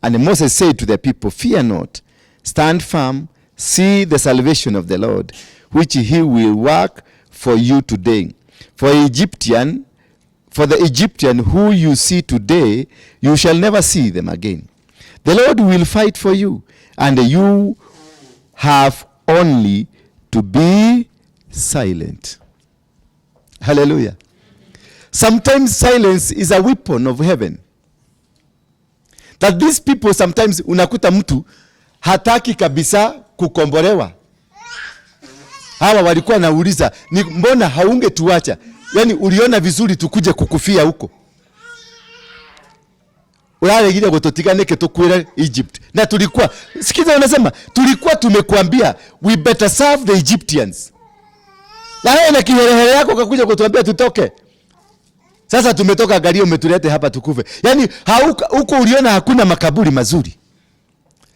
And Moses said to the people, "Fear not, stand firm, see the salvation of the Lord, which he will work for you today. For the Egyptian who you see today, you shall never see them again. The Lord will fight for you, and you have only to be silent." Hallelujah. Sometimes silence is a weapon of heaven. That these people, sometimes unakuta mtu hataki kabisa kukombolewa. Hawa walikuwa nauliza, "Ni mbona haungetuacha? Yaani uliona vizuri tukuje kukufia huko. Uraregire gututiga niki tukwire Egypt?" Na tulikuwa, sikiza, wanasema, "Tulikuwa tumekuambia we better serve the Egyptians. Na wewe na kiherehere yako ukakuja kutuambia tutoke. Sasa tumetoka, angalia umetulete hapa tukufe." Yaani huko uliona hakuna makaburi mazuri.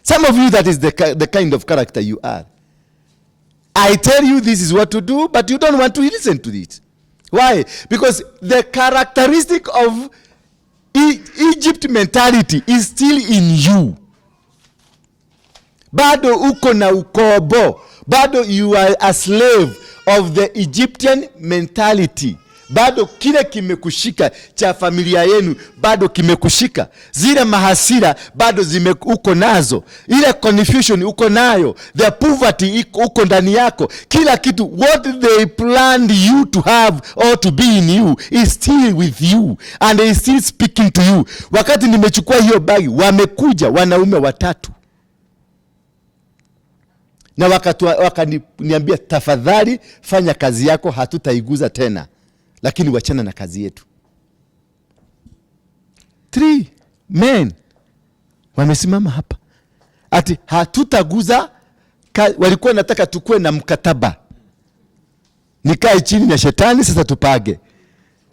Some of you, that is the kind of character you are. I tell you this is what to do, but you don't want to listen to it. Why? Because the characteristic of Egypt mentality is still in you. Bado uko na ukombo. Bado you are a slave of the Egyptian mentality. Bado kile kimekushika cha familia yenu bado kimekushika. Zile mahasira bado zime uko nazo, ile confusion uko nayo, the poverty uko ndani yako, kila kitu what they planned you to have or to be in you is still with you and is still speaking to you. Wakati nimechukua hiyo bagi, wamekuja wanaume watatu na wakaniambia, "Tafadhali fanya kazi yako, hatutaiguza tena, lakini wachana na kazi yetu." Three men wamesimama hapa ati hatutaguza walikuwa nataka tukue na mkataba, nikae chini na shetani sasa tupage.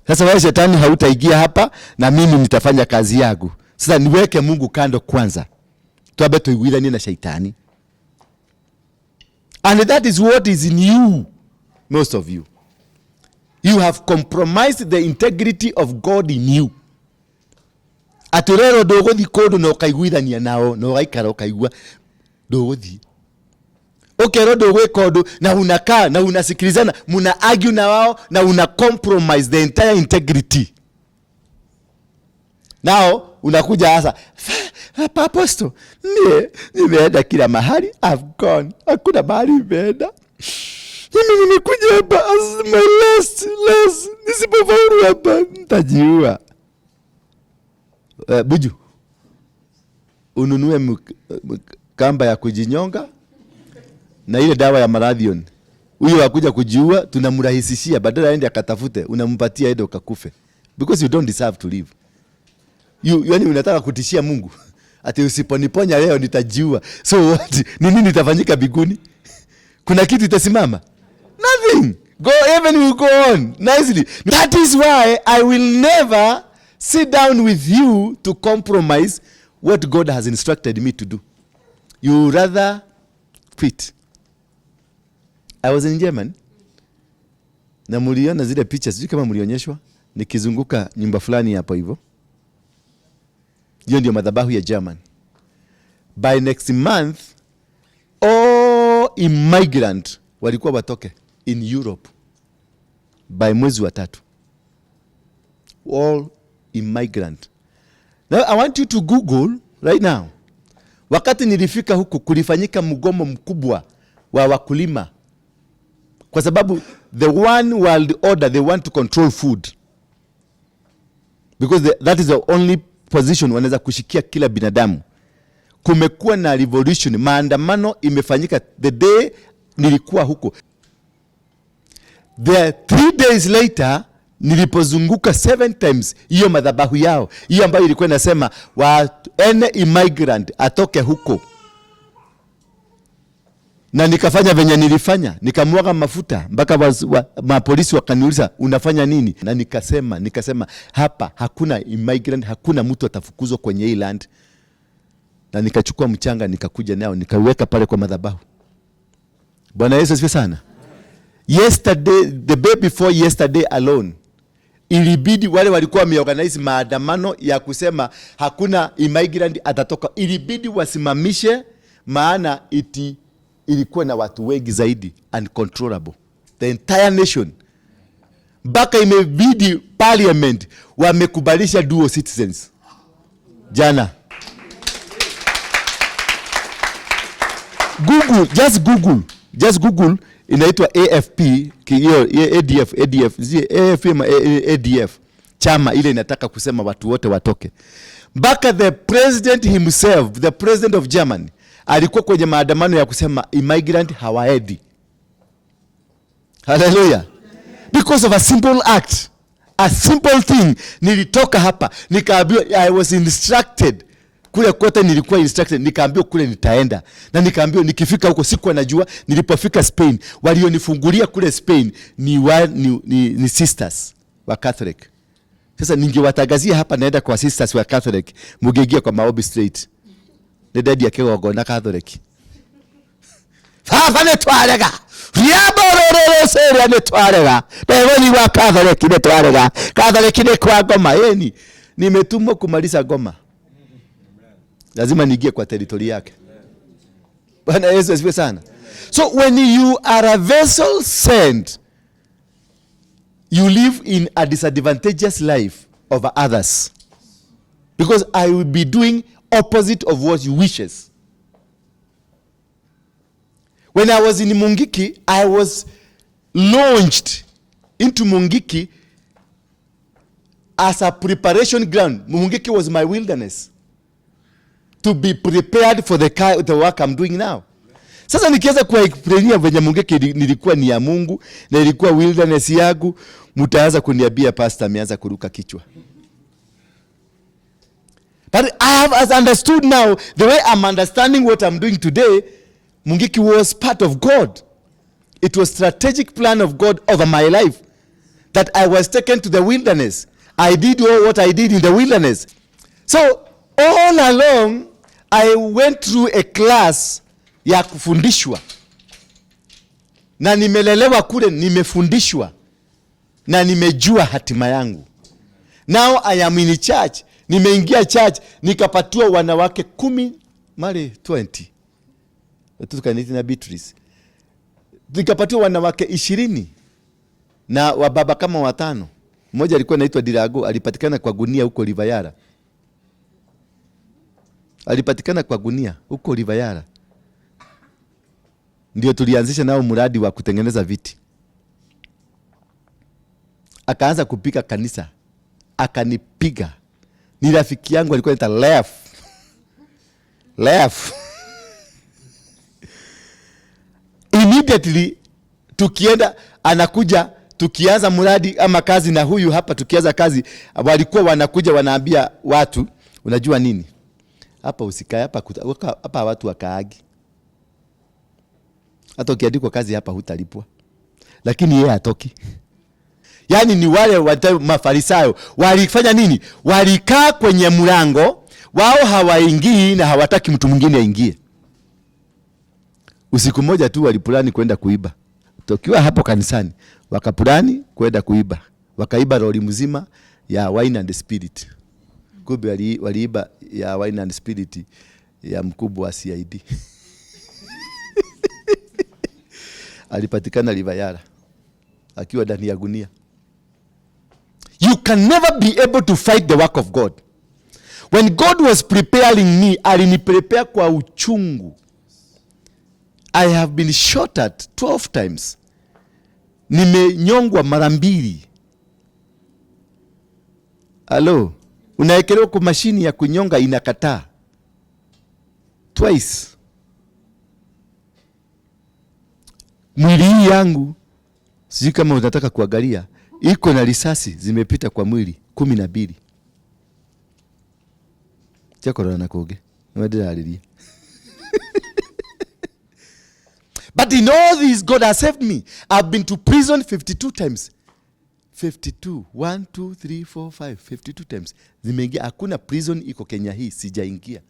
Sasa wewe shetani hautaingia hapa na mimi nitafanya kazi yangu. Sasa niweke Mungu kando kwanza, twambe tuiguithanie na shaitani. And that is what is in you, most of you. You have compromised the integrity of God in you. Atĩ ũrerwo ndũgũthiĩ kũndũ na ũkaiguithania nao na ũgaikara ũkaigua ndũgũthiĩ, ũkerwo ndũgwĩka ũndũ na unakaa na unasikilizana, muna argue na wao na una compromise the entire integrity. Nao unakuja sasa, "Hapa apostle, mie nimeenda kila mahali, I've gone, hakuna mahali nimeenda. Mimi nimekuja hapa as my last last, nisipofaulu hapa nitajiua." Buju ununue kamba ya kujinyonga na ile dawa ya maradhion. Huyo akuja kujiua tunamrahisishia, badala aende akatafute, unampatia ende ukakufe because you don't deserve to live. You, yani unataka kutishia Mungu ati usiponiponya leo nitajiua. So what? Ni nini itafanyika mbinguni? Kuna kitu itasimama? Nothing. Go, heaven will go on nicely. That is why I will never sit down with you to compromise what God has instructed me to do. You rather quit. I was in German na muliona zile picha, sijui kama mlionyeshwa nikizunguka nyumba fulani hapo hivyo. Hiyo ndio madhabahu ya German. By next month all immigrant walikuwa watoke in Europe by mwezi wa tatu, all immigrant. Now I want you to Google right now. Wakati nilifika huku kulifanyika mgomo mkubwa wa wakulima kwa sababu the one world order, they want to control food because that is the only position wanaweza kushikia kila binadamu. Kumekuwa na revolution, maandamano imefanyika the day nilikuwa huko. The 3 days later nilipozunguka seven times hiyo madhabahu yao, hiyo ambayo ilikuwa inasema wa any immigrant atoke huko, na nikafanya venye nilifanya, nikamwaga mafuta mpaka mapolisi wakaniuliza, "Unafanya nini?" Na nikasema hapa hakuna immigrant, hakuna mtu atafukuzwa kwenye hii land, na nikachukua mchanga nikakuja nao nikaweka pale kwa madhabahu. Bwana Yesu asifiwe sana. Yesterday, the day before yesterday alone, Ilibidi wale walikuwa wameorganize maandamano ya kusema hakuna immigrant atatoka, ilibidi wasimamishe, maana ilikuwa na watu wengi zaidi, uncontrollable, the entire nation, mpaka imebidi parliament wamekubalisha dual citizens jana. Google, just Google, just Google, inaitwa AFP, hiyo ADF, ADF, AFP ama ADF, chama ile inataka kusema watu wote watoke. Mpaka the president himself, the president of Germany, alikuwa kwenye maandamano ya kusema immigrant hawaendi. Hallelujah. Because of a simple act, a simple thing. Nilitoka hapa nikaambiwa, I was instructed kule kote nilikuwa instructed, nikaambiwa kule nitaenda, na nikaambiwa nikifika huko, sikuwa najua. Nilipofika Spain, walionifungulia kule Spain ni sisters wa Catholic. Sasa ningewatangazia hapa naenda kwa sisters wa Catholic, mungeingia kwa maombi straight. Nĩ ndendia kĩgongona Catholic. Baba nĩ twarega riamborororoceria, nĩ twarega ndegũthiĩ gwa Catholic, nĩ twarega Catholic nĩ kwa ngoma. Ĩni nimetumwa kumaliza ngoma, lazima niingie kwa territory yake. Bwana Yesu asifiwe sana. So when you are a vessel sent, you live in a disadvantageous life over others, because I will be doing opposite of what you wishes. When I was in Mungiki, I was launched into Mungiki as a preparation ground. Mungiki was my wilderness to be prepared for the work I'm doing now. Sasa nikianza kuwaexplainia venye Mungiki nilikuwa ni ya Mungu na ilikuwa wilderness yangu, mtaanza kuniambia pastor ameanza kuruka kichwa. But I have as understood now, the way I'm understanding what I'm doing today, Mungiki was part of God. It was strategic plan of God over my life that I was taken to the wilderness. I did all what I did in the wilderness. So all along I went through a class ya kufundishwa, na nimelelewa kule, nimefundishwa na nimejua hatima yangu. Now I am in church. Nimeingia church nikapatiwa wanawake 10 male 20 tukaniti na Beatrice, nikapatiwa wanawake 20 na wababa kama watano. Mmoja alikuwa anaitwa Dirago, alipatikana kwa gunia huko Rivayara, alipatikana kwa gunia huko Rivayara. Ndio tulianzisha nao mradi wa kutengeneza viti. Akaanza kupika kanisa, akanipiga. Ni rafiki yangu alikuwa anaitwa Lef. Lef. Immediately tukienda, anakuja, tukianza mradi ama kazi na huyu hapa, tukianza kazi walikuwa wanakuja wanaambia watu, unajua nini? Hapa usikae hapa, hapa watu wakaagi. Hata ukiandikwa kazi hapa hutalipwa. Lakini yeye hatoki. Yaani ni wale Mafarisayo walifanya nini? Walikaa kwenye mlango, wao hawaingii na hawataki mtu mwingine aingie. Usiku mmoja tu walipulani kwenda kuiba. Tukiwa hapo kanisani, wakapulani kwenda kuiba. Wakaiba lori mzima ya wine and spirit. Kumbe waliiba ya wine and spirit ya mkubwa wa CID. Alipatikana Rivayara akiwa ndani ya gunia. You can never be able to fight the work of God. When God was preparing me, aliniprepare kwa uchungu. I have been shot at 12 times. Nimenyongwa mara 2. Hello? Unaekelewa kwa mashini ya kunyonga inakataa. Twice. Mwili hii yangu, sijui kama unataka kuangalia, iko na risasi zimepita kwa mwili 12. Chakorora na kuge. Nimedirariria. But in all this, God has saved me. I've been to prison 52 times. 52. 1, 2, 3, 4, 5. 52 times. Zimeingia. Hakuna prison iko Kenya hii. Sijaingia.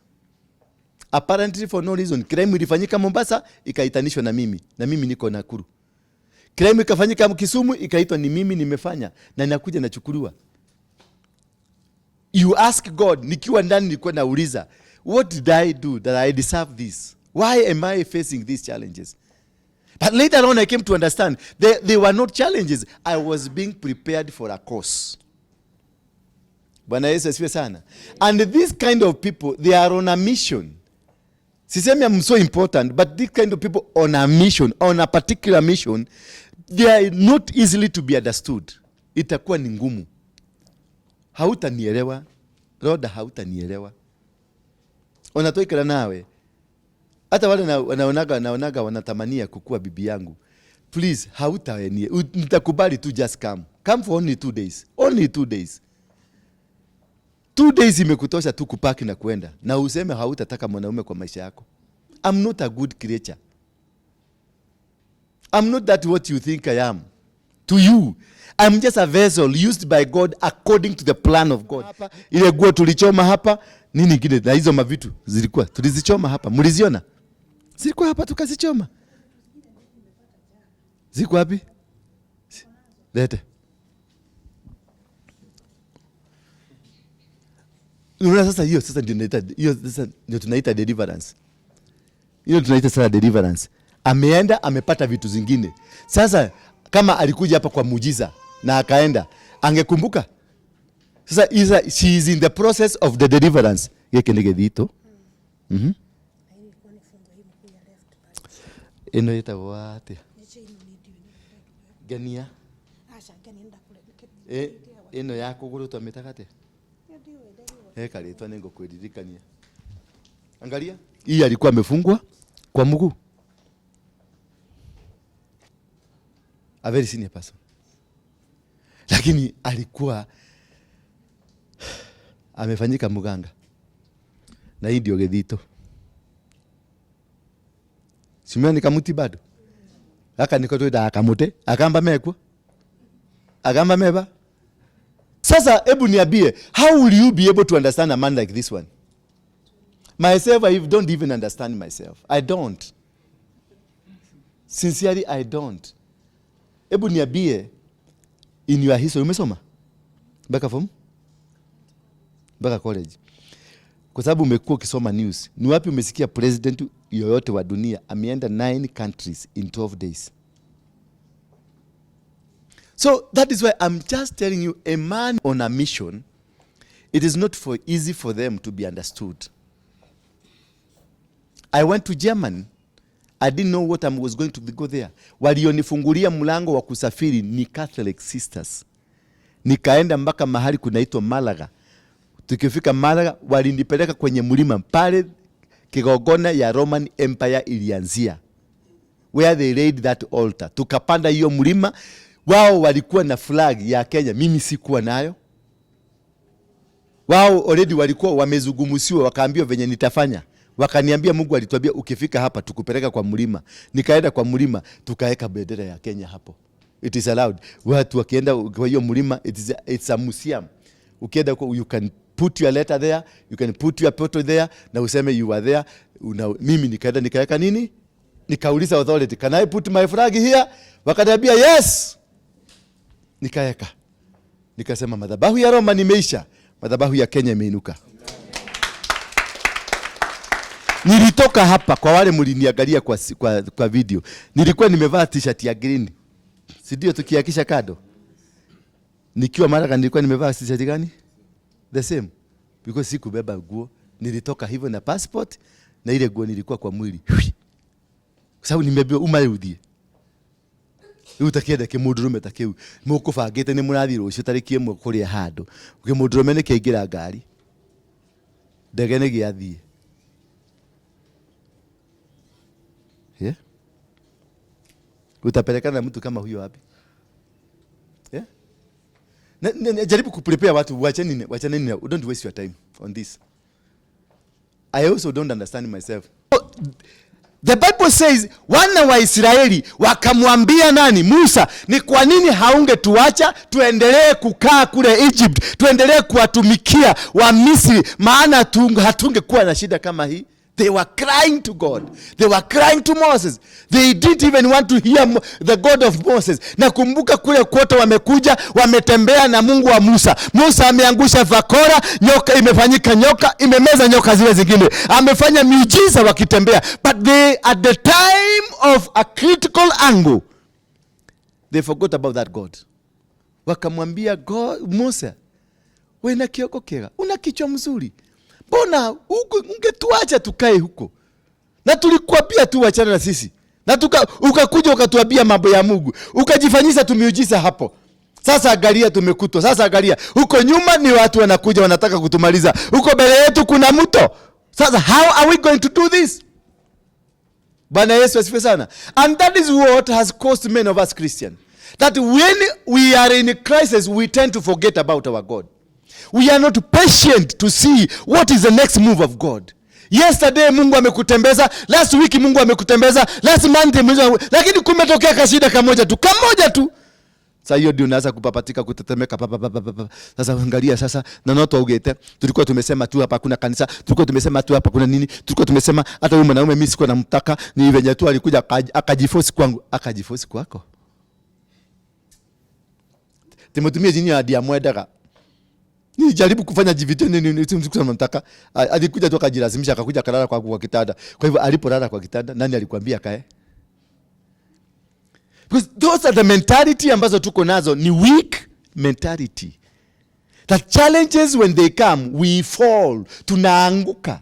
Apparently for no reason. Crime ilifanyika Mombasa, ikaitanishwa na mimi. Na mimi niko Nakuru. Crime ikafanyika Kisumu, ikaitwa ni mimi nimefanya, na nakuja nachukuliwa. You ask God, nikiwa ndani nilikuwa nauliza, what did I do that I deserve this? Why am I facing these challenges? But later on I came to understand they were not challenges. I was being prepared for a course. Bwana Yesu asifiwe sana. And this kind of people, they are on a mission. Sisemi I'm so important, but this kind of people on a mission, on a particular mission, they are not easily to be understood. Itakuwa ni ngumu. Hautanielewa. Roda, hautanielewa. Onatoikara nawe. Hata wale wanaonaga wanatamania kukua bibi yangu. Please, hautanie. Nitakubali tu, just come. Come for only 2 days. Only 2 days. 2 days imekutosha tu kupaki na kuenda. Na useme hautataka mwanaume kwa maisha yako. I'm not a good creature. I'm not that what you think I am. To you, I'm just a vessel used by God according to the plan of God. Hapa, ile guo tulichoma hapa, nini ingine na hizo mavitu zilikuwa tulizichoma hapa. Mliziona? Zilikuwa hapa tukazichoma. Ziko wapi? Lete. Unaona sasa hiyo sasa ndio tunaita, hiyo sasa ndio tunaita deliverance. Hiyo tunaita sasa deliverance. Ameenda amepata vitu zingine. Sasa kama alikuja hapa kwa muujiza na akaenda, angekumbuka? Sasa isa, she is in the process of the deliverance. Gĩkĩ nĩ gĩthitũ. Na hii ilikuwa nifungwe hii mguu ya left pale. Ĩno ĩtagwo atĩa? Nĩ chain nĩ ndiũĩ nĩ Ngenia. Aca, ngenia ndakũre. Ĩno ya kũgũrũ twamĩtaga atĩa? Ndiũĩ ndiũĩ. He karĩtwa nĩngũkwĩririkania. Angalia. Hii alikuwa amefungwa kwa mguu. A very senior person. Lakini alikuwa amefanyika mganga. Na hii ndio gĩthitũ. Simea ni kamuti bado. Gaka niko twĩtaga kamũtĩ, akamba mekwo. Akamba meba. Sasa hebu niambie, how will you be able to understand a man like this one? Myself, I don't even understand myself. I don't. Sincerely, I don't. Hebu niambie, in your history, umesoma? Mpaka form? Mpaka college. Kwa sababu umekuwa ukisoma news. Ni wapi umesikia president yoyote wa dunia ameenda 9 countries in 12 days? So that is why I'm just telling you, a man on a mission, it is not for easy for them to be understood. I went to Germany. I didn't know what I was going to go there. Walionifungulia mlango wa kusafiri ni Catholic sisters. Nikaenda mpaka mahali kunaitwa Malaga. Tukifika Malaga, walinipeleka kwenye mlima pale kigongona ya Roman Empire ilianzia, where they laid that altar. Tukapanda hiyo mlima. Wao walikuwa na flag ya Kenya, mimi sikuwa nayo. Wao already walikuwa wamezungumziwa, wakaambiwa venye nitafanya. Wakaniambia Mungu alituambia ukifika hapa tukupeleka kwa mlima. Nikaenda kwa mlima, tukaweka bendera ya Kenya hapo. It is allowed. Watu wakienda kwa hiyo mlima, it's a museum. Ukienda kwa, you can put your letter there, you can put your photo there, na useme you are there. Mimi nikaenda nikaweka nini? Nikauliza authority, can I put my flag here? Wakaniambia yes. Nikaweka. Nikasema madhabahu ya Roma nimeisha, madhabahu ya Kenya imeinuka. Nilitoka hapa, kwa wale mliniangalia kwa video, nilikuwa nimevaa t-shirt ya green. Si ndio tukiakisha kado? Nikiwa Maraga nilikuwa nimevaa t-shirt gani? The same. Because sikubeba nguo, nilitoka hivyo na passport na ile nguo nilikuwa kwa mwili. Kwa sababu nimeambiwa umarudie. Rĩu ũtakĩenda kĩmũndũrũme ta kĩu mũkũbangĩte nĩ mũrathiĩ rũciũ tarĩki 1 kũrĩa handũ, kĩmũndũrũme nĩ kĩaingĩra ngari, ndege nĩ gĩathiĩ. Yeah? Utapelekana na mtu kama huyo wapi? Yeah? Jaribu kuprepare watu, wacheni na, don't waste your time on this. I also don't understand myself. The Bible says wana wa Israeli wakamwambia nani? Musa, ni kwa nini haungetuacha tuendelee kukaa kule Egypt, tuendelee kuwatumikia wa Misri, maana hatungekuwa na shida kama hii. They were crying to God. They were crying to Moses. They didn't even want to hear the God of Moses. Nakumbuka kule kwote wamekuja, wametembea na Mungu wa Musa. Musa ameangusha bakora, nyoka imefanyika nyoka, imemeza nyoka zile zingine. Amefanya miujiza wakitembea. But they, at the time of a critical angle, they forgot about that God. Wakamwambia God, "Musa, we na kiongo kiega, una kichwa mzuri, mbona huku ungetuacha tukae huko? Na tulikuambia tu wachana na sisi, na ukakuja ukatuambia mambo ya Mungu, ukajifanyisha tumiujiza hapo. Sasa angalia, tumekutwa. Sasa angalia huko nyuma, ni watu wanakuja wanataka kutumaliza. Huko mbele yetu kuna mto. Sasa how are we going to do this?" Bwana Yesu asifiwe sana. And that is what has caused many of us Christians, that when we are in crisis, we tend to forget about our God. We are not patient to see what is the next move of God. Yesterday Mungu amekutembeza, last week Mungu amekutembeza, last month lakini kumetokea kashida kamoja tu, kamoja tu. Sasa hiyo ndio unaanza kupapatika, kutetemeka, pa, pa, pa, pa, pa, pa. Sasa angalia sasa, na noto ugete, tulikuwa tumesema tu hapa kuna kanisa, tulikuwa tumesema tu hapa kuna nini, tulikuwa tumesema hata huyu mwanaume mimi sikuwa namtaka, ni venye tu alikuja akajiforce kwangu, akajiforce kwako. Timutumie jini ya ndiamwendaga. Nilijaribu kufanya jivitendo nini, sikuwa namtaka. Alikuja tu akajilazimisha, akakuja akalala kwangu kwa kitanda. Kwa hivyo alipolala kwa kitanda, nani alikwambia kae? Because those are the mentality ambazo tuko nazo, ni weak mentality. The challenges, when they come, we fall, tunaanguka.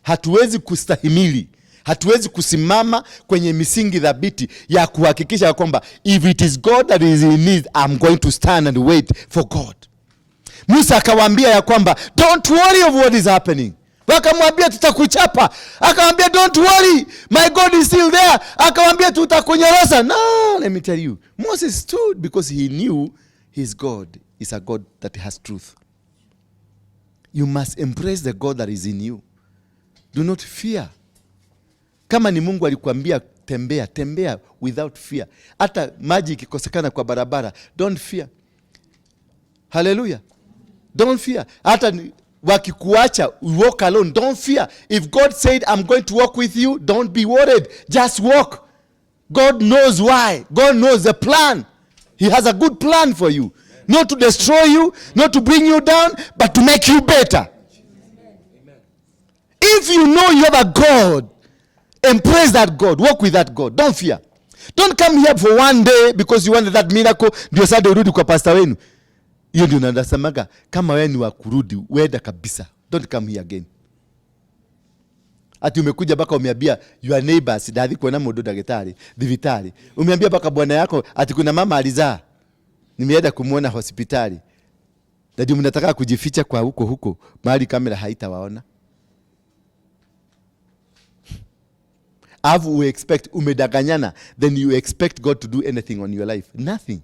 Hatuwezi kustahimili. Hatuwezi kusimama kwenye misingi thabiti ya kuhakikisha kwamba if it is God that is in need, I'm going to stand and wait for God. Musa akawaambia ya kwamba don't worry of what is happening. Wakamwambia, "Tutakuchapa." Akamwambia, "Don't worry, my God is still there." Akamwambia, "Tutakunyorosa." No, let me tell you, Moses stood because he knew his God is a God that has truth. You must embrace the God that is in you. Do not fear. Kama ni Mungu alikwambia tembea, tembea without fear. Hata maji ikikosekana kwa barabara, don't fear. Haleluya. Don't fear. Hata wakikuacha, walk alone, don't fear. If God said, "I'm going to walk with you," don't be worried. Just walk. God knows why. God knows the plan. He has a good plan for you. Not to destroy you, not to bring you down, but to make you better. If you know you have a God, embrace that God, walk with that God. Don't fear. Don't come here for one day because you wanted that miracle, ndio sasa urudi kwa pastor wenu. Hiyo ndio nasemaga, kama wewe ni wa kurudi, wenda kabisa. Don't come here again. Ati umekuja mpaka umeambia your neighbors, ndathi kuona mundu ndagĩtarĩ thibitarĩ, umeambia mpaka bwana yako ati kuna mama alizaa, nimeenda kumwona hospitali, na ndio mnataka kujificha kwa huko huko mahali kamera haitawaona. Alafu we expect, umedanganyana, then you expect God to do anything on your life? Nothing.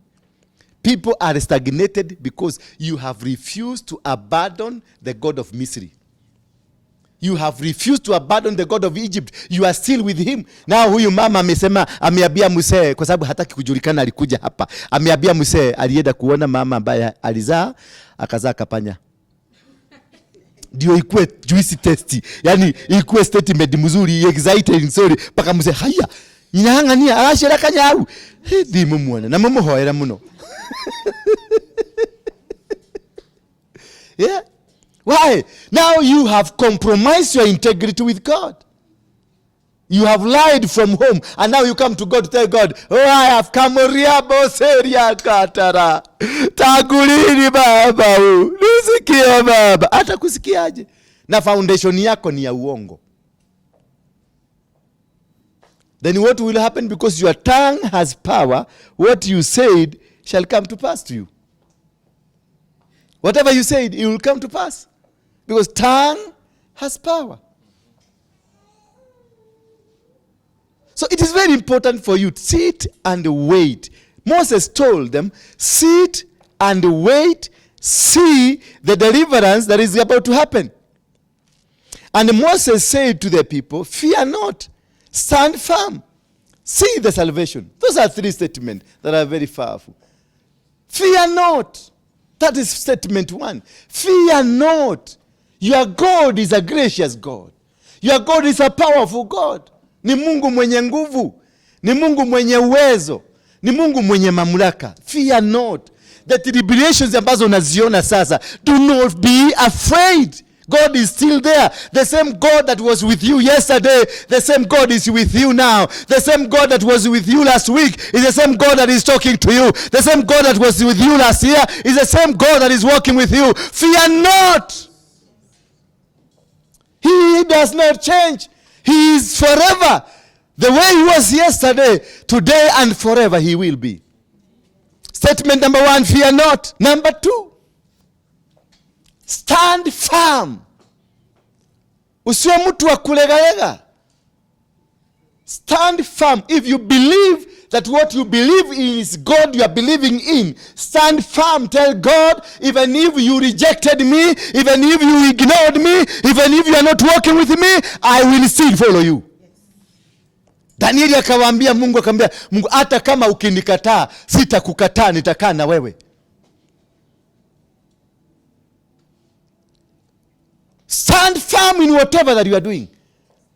People are stagnated because you have refused to abandon the God of Misri. You have refused to abandon the God of Egypt. You are still with him. Now huyu mama amesema, ameambia mzee, kwa sababu hataki kujulikana alikuja hapa. Ameambia mzee alienda kuona mama ambaye alizaa, akazaa kapanya. Ndio ikuwe juicy tasty. Yani ikuwe statement mzuri, exciting sorry, mpaka mzee haya. Nyang'ania aracera kanyau. Thi mumuone na mumuhoere muno. Yeah. Why? Now you have compromised your integrity with God. You have lied from home, and now you come to God to tell God, "Oh, I have come riabo seria katara. Tangu lini baba u? Nisikie baba." Hata kusikiaje? Na foundation yako ni ya uongo. Then what will happen? Because your tongue has power, what you said shall come to pass to you. Whatever you said, it will come to pass. Because tongue has power. So it is very important for you to sit and wait. Moses told them, "Sit and wait, see the deliverance that is about to happen." And Moses said to the people, "Fear not, stand firm, see the salvation." Those are three statements that are very powerful. Fear not. That is statement one. Fear not. Your God is a gracious God. Your God is a powerful God. Ni Mungu mwenye nguvu, ni Mungu mwenye uwezo, ni Mungu mwenye mamlaka. Fear not. The tribulations ambazo unaziona sasa, do not be afraid. God is still there. The same God that was with you yesterday, the same God is with you now. The same God that was with you last week is the same God that is talking to you. The same God that was with you last year is the same God that is working with you. Fear not. He does not change. He is forever. The way he was yesterday, today and forever he will be. Statement number 1, fear not. Number 2, stand firm. Usiwe mtu wa kulegalega. Stand firm. If you believe that what you believe in is God you are believing in, stand firm. Tell God, even if you rejected me, even if you ignored me, even if you are not working with me, I will still follow you. Danieli akawaambia Mungu, akamwambia Mungu, hata kama ukinikataa, sitakukataa, nitakaa na wewe. Stand firm in whatever that you are doing.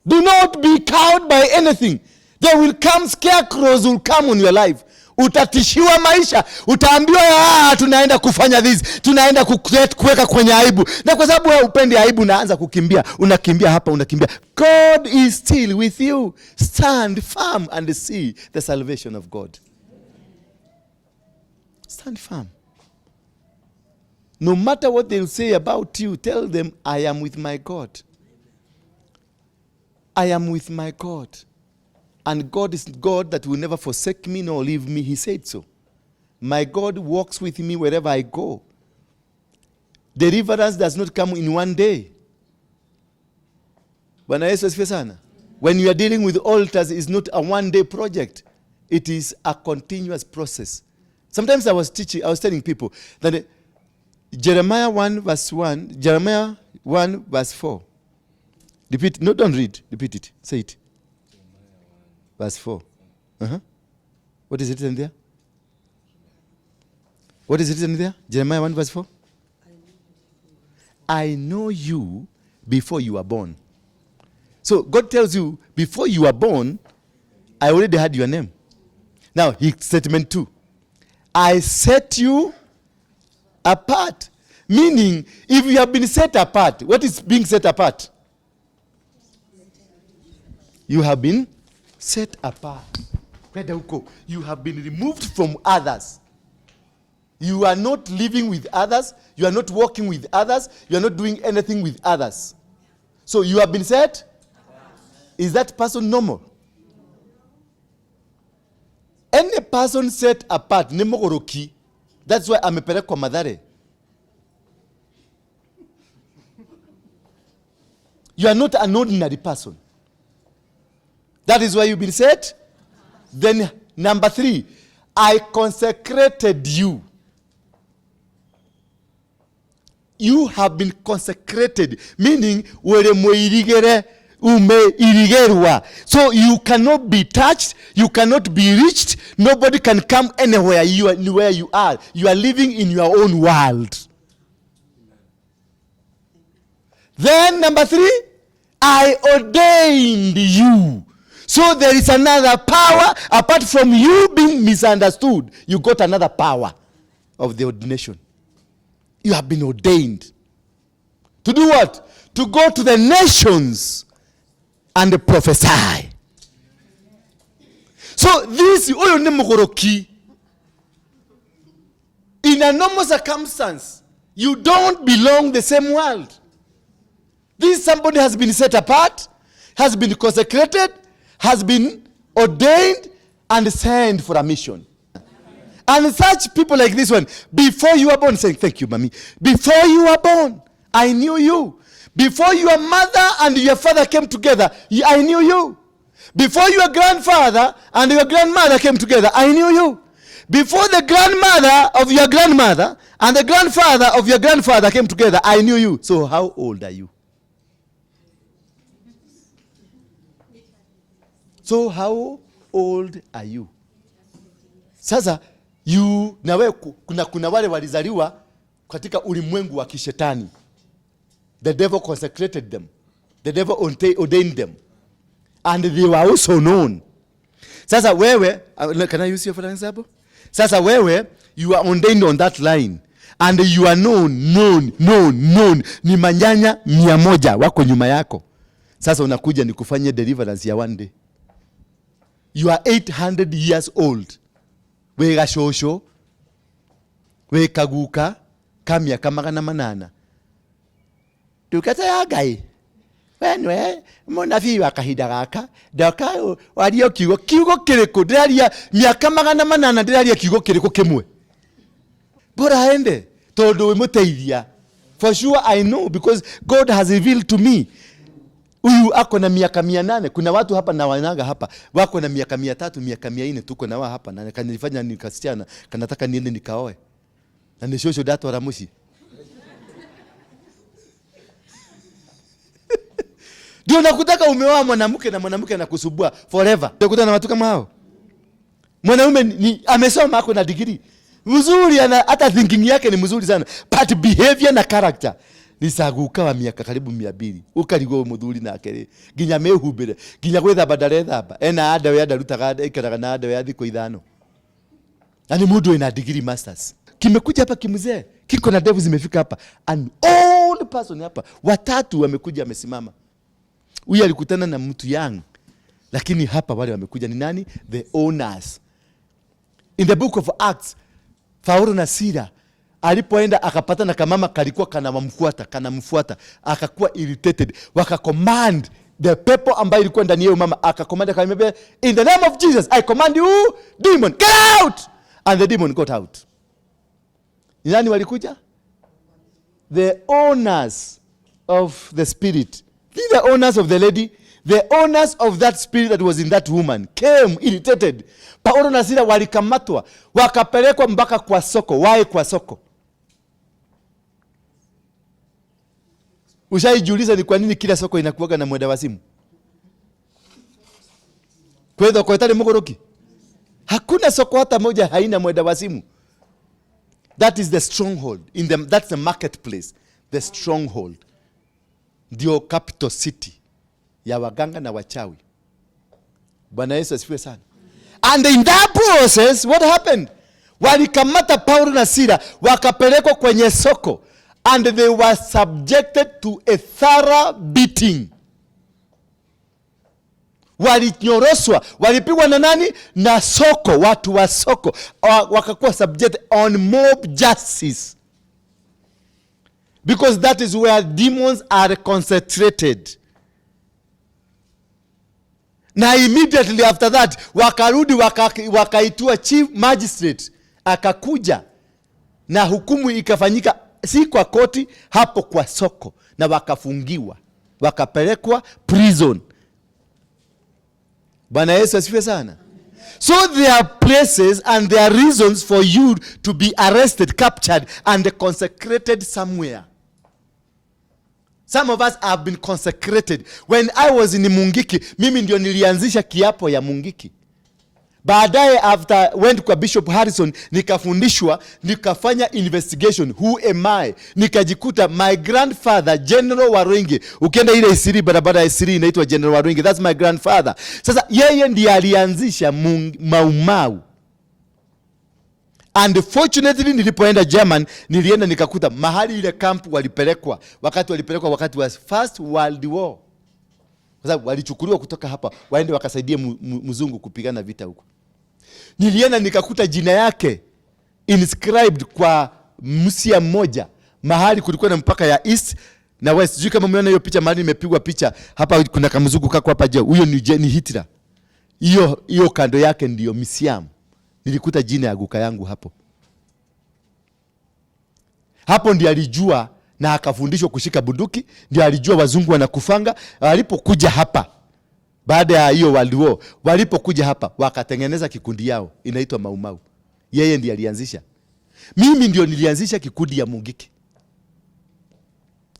Do not be cowed by anything. There will come scarecrows will come on your life. Utatishiwa maisha, utaambiwa, tunaenda kufanya this, tunaenda kuweka kwenye aibu. Na kwa sababu wewe hupendi aibu, unaanza kukimbia, unakimbia hapa, unakimbia. God is still with you. Stand firm and see the salvation of God. Stand firm. No matter what they'll say about you, tell them, I am with my God. I am with my God. And God is God that will never forsake me nor leave me. He said so. My God walks with me wherever I go. Deliverance does not come in one day. Bwana Yesu asifiwe sana. When you are dealing with altars, it's not a one-day project. It is a continuous process. Sometimes I was telling people that Jeremiah 1 verse 1, Jeremiah 1 verse 4. Repeat, no, don't read. Repeat it. Say it. Verse 4. What is written there? What is written there? Jeremiah 1 verse 4. I know you before you were born. So God tells you, before you were born, I already had your name. Now, statement 2. I set you apart. Meaning, if you have been set apart, what is being set apart? You have been set apart. You have been removed from others. You are not living with others. You are not working with others. You are not doing anything with others. So you have been set? Is that person normal? Any person set apart, ni mogoroki. That's why amepelekwa Mathare. You are not an ordinary person. That is why you've been set. Then number 3, I consecrated you. You have been consecrated, meaning were muirigere umeirigerwa. So you cannot be touched, you cannot be reached, nobody can come anywhere you are, where you are. You are living in your own world. Then number 3, I ordained you. So there is another power apart from you being misunderstood. You got another power of the ordination. You have been ordained. To do what? To go to the nations and prophesy. So this, huyu ni mgoroki. In a normal circumstance, you don't belong the same world. This somebody has been set apart, has been consecrated, has been ordained and sent for a mission. And such people like this one, before you were born, saying, thank you, mommy. Before you were born, I knew you. Before your mother and your father came together, I knew you. Before your grandfather and your grandmother came together, I knew you. Before the grandmother of your grandmother and the grandfather of your grandfather came together, I knew you. So how old are you? So how old are you? Sasa you na wewe kuna wale walizaliwa katika ulimwengu wa kishetani. The devil consecrated them. The devil ordained them and they were also known. Sasa wewe, can I use you for an example? Sasa wewe, you are ordained on that line and you are known, known, known, known. Ni manyanya 100 wako nyuma yako. Sasa unakuja nikufanyie deliverance ya one day. You are 800 years old. Wĩ gacũcũ, wĩ kaguka ka mĩaka 800. Ndungata ya Ngai, we nĩwe mũnabii wa kahinda gaka, ndoka warie kiugo. Kiugo kĩrĩkũ? Ndĩraria mĩaka 800, ndĩraria kiugo kĩrĩkũ kĩmwe? Bora aende tondũ wĩmũteithia. For sure I know because God has revealed to me. Huyu ako na miaka 800. Kuna watu hapa na wanaga hapa wako na miaka 300, miaka 400, tuko na wao hapa, na kanifanya nikasichana kanataka niende nikaoe na nĩ cũcũ ndatwara mũciĩ. Ndio nakutaka umeoa mwanamke na mwanamke anakusumbua forever. Unakutana na watu kama hao. Mwanaume ni amesoma, ako na degree mzuri, ana hata thinking yake ni mzuri sana, but behavior na character ni saguka wa miaka karibu 200. Ukarigwo muthuri nake ri nginya mehumbire, nginya gwithamba ndarethamba, ena andawe andarutaga, ikaraga na andawe ya thikũ 5, na ni mundu ena degree masters. Kimekuja hapa kimzee, kiko na ndevu zimefika hapa, an old person hapa, watatu wamekuja wamesimama. Huyu alikutana na mtu young, lakini hapa wale wamekuja ni nani? The owners. In the book of Acts, Paulo na Sila alipoenda akapata na kamama kalikuwa kanamfuata, kanamfuata, akakuwa irritated, wakacommand the people ambayo ilikuwa ndani ya mama, akacommand akamwambia, in the name of Jesus I command you demon, get out, and the demon got out. Ni nani walikuja? The owners of the spirit. The owners of the lady, the owners of that spirit that was in that woman came irritated. Paulo na Sila walikamatwa wakapelekwa mpaka kwa soko. Why kwa soko? Ushaijiuliza ni kwa nini kila soko inakuwaga na mwenda wa simu? Kwa thoko ĩtarĩ mũgũrũki? Hakuna soko hata moja haina mwenda wa simu. That is the stronghold. That's the marketplace. The stronghold. Ndio capital city ya waganga na wachawi. Bwana Yesu asifiwe sana. And in that process, what happened? Walikamata Paulo na Sila wakapelekwa kwenye soko and they were subjected to a thorough beating. Walinyoroswa, walipigwa na nani? Na soko, watu wa soko wakakuwa subject on mob justice. Because that is where demons are concentrated. Na immediately after that wakarudi wakaitua chief magistrate akakuja na hukumu ikafanyika, si kwa koti, hapo kwa soko, na wakafungiwa wakapelekwa prison. Bwana Yesu asifiwe sana. So there are places and there are reasons for you to be arrested, captured and consecrated somewhere. Some of us have been consecrated. When I was in Mungiki, mimi ndio nilianzisha kiapo ya Mungiki. Baadaye after went kwa Bishop Harrison, nikafundishwa, nikafanya investigation, who am I? Nikajikuta my grandfather General Waruinge. Ukienda ile Isiri, barabara ya Isiri inaitwa General Waruinge, that's my grandfather. Sasa yeye ndiye alianzisha Mau Mau. And fortunately nilipoenda German, nilienda nikakuta mahali ile camp walipelekwa, wakati walipelekwa wakati wa First World War. Kwa sababu walichukuliwa kutoka hapa waende wakasaidie mzungu kupigana vita huko. Nilienda nikakuta jina yake inscribed kwa msia mmoja mahali kulikuwa na mpaka ya East na West. Sijui kama umeona hiyo picha mahali nimepigwa picha hapa, kuna kamzungu kako hapa je, huyo ni Hitler. Hiyo kando yake ndiyo msiam. Nilikuta jina ya guka yangu hapo. Hapo ndiye alijua na akafundishwa kushika bunduki, ndiye alijua wazungu wanakufanga. Walipokuja hapa baada ya hiyo World War, walipokuja hapa wakatengeneza kikundi yao inaitwa Mau Mau. Yeye ndiye alianzisha. Mimi ndio nilianzisha kikundi ya Mungiki.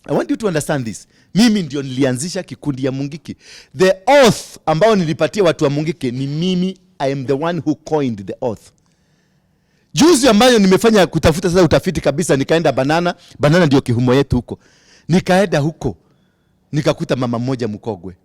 I want you to understand this. Mimi ndio nilianzisha kikundi ya Mungiki. The oath ambao nilipatia watu wa Mungiki ni mimi. I am the one who coined the oath. Juzi ambayo nimefanya kutafuta sasa utafiti kabisa, nikaenda Banana. Banana ndio kihumo yetu huko. Nikaenda huko. Nikakuta mama mmoja mkogwe,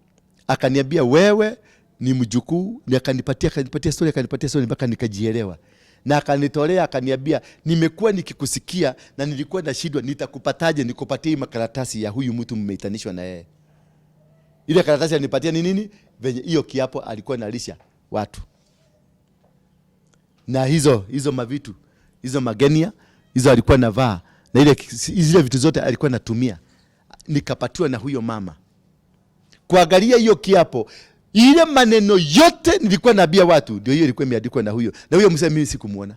akaniambia, "Wewe ni mjukuu?" Ni akanipatia story, akanipatia story mpaka nikajielewa, na akanitolea, akaniambia, "Nimekuwa nikikusikia na nilikuwa nashindwa nitakupataje nikupatie hii makaratasi ya huyu mtu mmeitanishwa na yeye." Ile karatasi alinipatia ni nini? Venye hiyo kiapo alikuwa nalisha watu na hizo hizo mavitu, hizo magenia hizo alikuwa navaa na ile zile vitu zote alikuwa natumia, nikapatiwa na huyo mama. Kuangalia hiyo kiapo, ile maneno yote nilikuwa naambia watu, ndio hiyo ilikuwa imeandikwa na huyo mzee. Mimi sikumuona,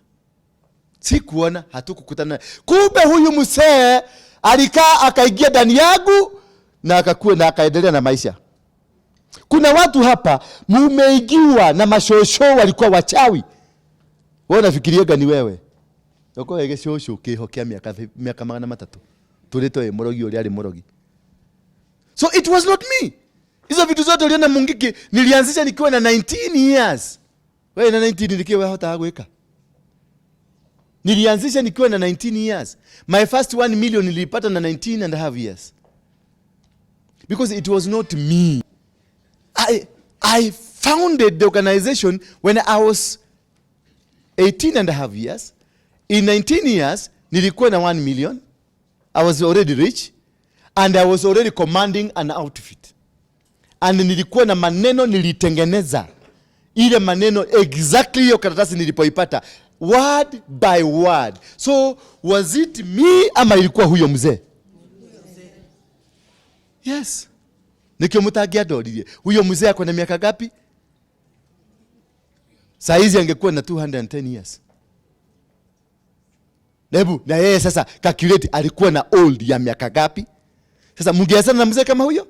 sikuona, hatukukutana. Kumbe huyu mzee alikaa akaingia ndani yangu na akakuwa na akaendelea na maisha. Kuna watu hapa mumeingiwa na mashosho walikuwa wachawi. Wewe unafikiriaga ni wewe ukorwo gĩcũcũ kĩho kĩa mĩaka 300 tũrĩtwo ĩ mũrogi ũrĩa arĩ mũrogi. So it was not me. Hizo vitu zote uliona Mungiki nilianzisha nikiwa na 19 years. Wewe na 19 nikiwa wahotaga gwĩka? Nilianzisha nikiwa na 19 years. My first 1 million nilipata na 19 and a half years, because it was not me. I founded the organization when I was 18 and a half years. In 19 years nilikuwa na 1 million. I was already rich and I was already commanding an outfit, and nilikuwa na maneno nilitengeneza, ile maneno exactly hiyo karatasi nilipoipata, word by word. So was it me ama ilikuwa huyo mzee? Yes, nikio mũtangĩandoririe. Huyo mzee ako na miaka ngapi saa hizi? Angekuwa na 210 years. Hebu na yeye sasa calculate, alikuwa na old ya miaka ngapi? Sasa mngewezana na mzee kama huyo?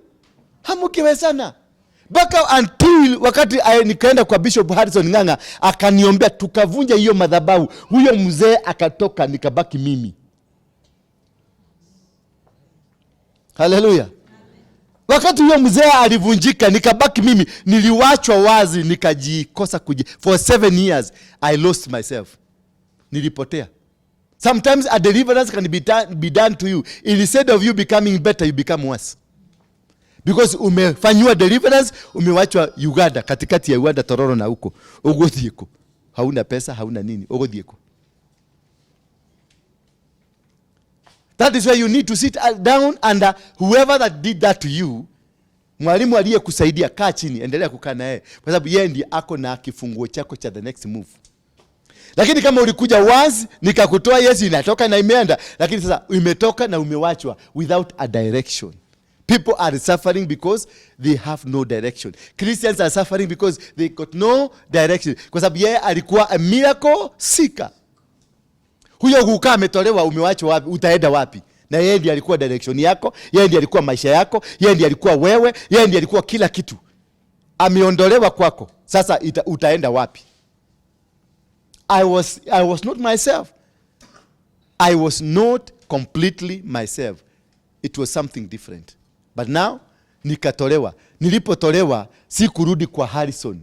Hamungewezana. Mpaka until wakati nikaenda kwa Bishop Harrison Ng'ang'a, akaniombea, tukavunja hiyo madhabahu, huyo mzee akatoka, nikabaki mimi. Haleluya! Wakati huyo mzee alivunjika, nikabaki mimi, niliwachwa wazi, nikajikosa for 7 years I lost myself, nilipotea. Sometimes a deliverance can be done to you. Instead of you becoming better, you become worse, because umefanyiwa deliverance, umewachwa Uganda, katikati ya Uganda, Tororo na huko ũgũthiĩ kũ? Hauna pesa, hauna nini, ũgũthiĩ kũ? That is why you need to sit down and whoever that did that to you, mwalimu aliyekusaidia, kaa chini, endelea kukaa na yeye, kwa sababu yeye ndiye ako na kifunguo chako cha the next move. Lakini kama ulikuja once nikakutoa, yes, inatoka na imeenda, lakini sasa imetoka na umewachwa without a direction. People are suffering because they have no direction. Christians are suffering because they got no direction, kwa sababu yeye alikuwa a miracle seeker. Huyo guka ametolewa, umewachwa wapi? Utaenda wapi? Na yeye ndiye alikuwa direction yako, yeye ndiye alikuwa maisha yako, yeye ndiye alikuwa wewe, yeye ndiye alikuwa kila kitu. Ameondolewa kwako, sasa utaenda wapi? I was not myself. I was not completely myself. It was something different. But now nikatolewa. Nilipotolewa sikurudi kwa Harrison,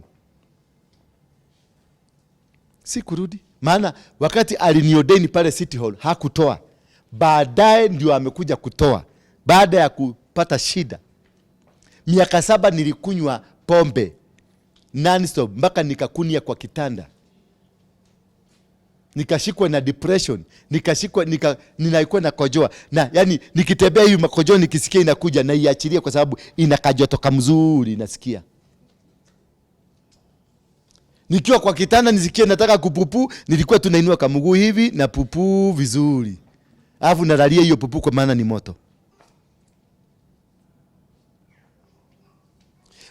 sikurudi, maana wakati aliniordain pale City Hall hakutoa. Baadaye ndio amekuja kutoa baada ya kupata shida. Miaka 7 nilikunywa pombe nonstop mpaka nikakunia kwa kitanda, nikashikwa na depression, nikashikwa ninaikuwa nakojoa na yani nikitembea hivi makojoa nikisikia inakuja na iachilie, kwa sababu ina kajoto kamzuri nasikia. Nikiwa kwa kitanda nisikie nataka kupupu, nilikuwa tunainua kamguu hivi na pupu vizuri, alafu nalalia hiyo pupu kwa maana ni moto.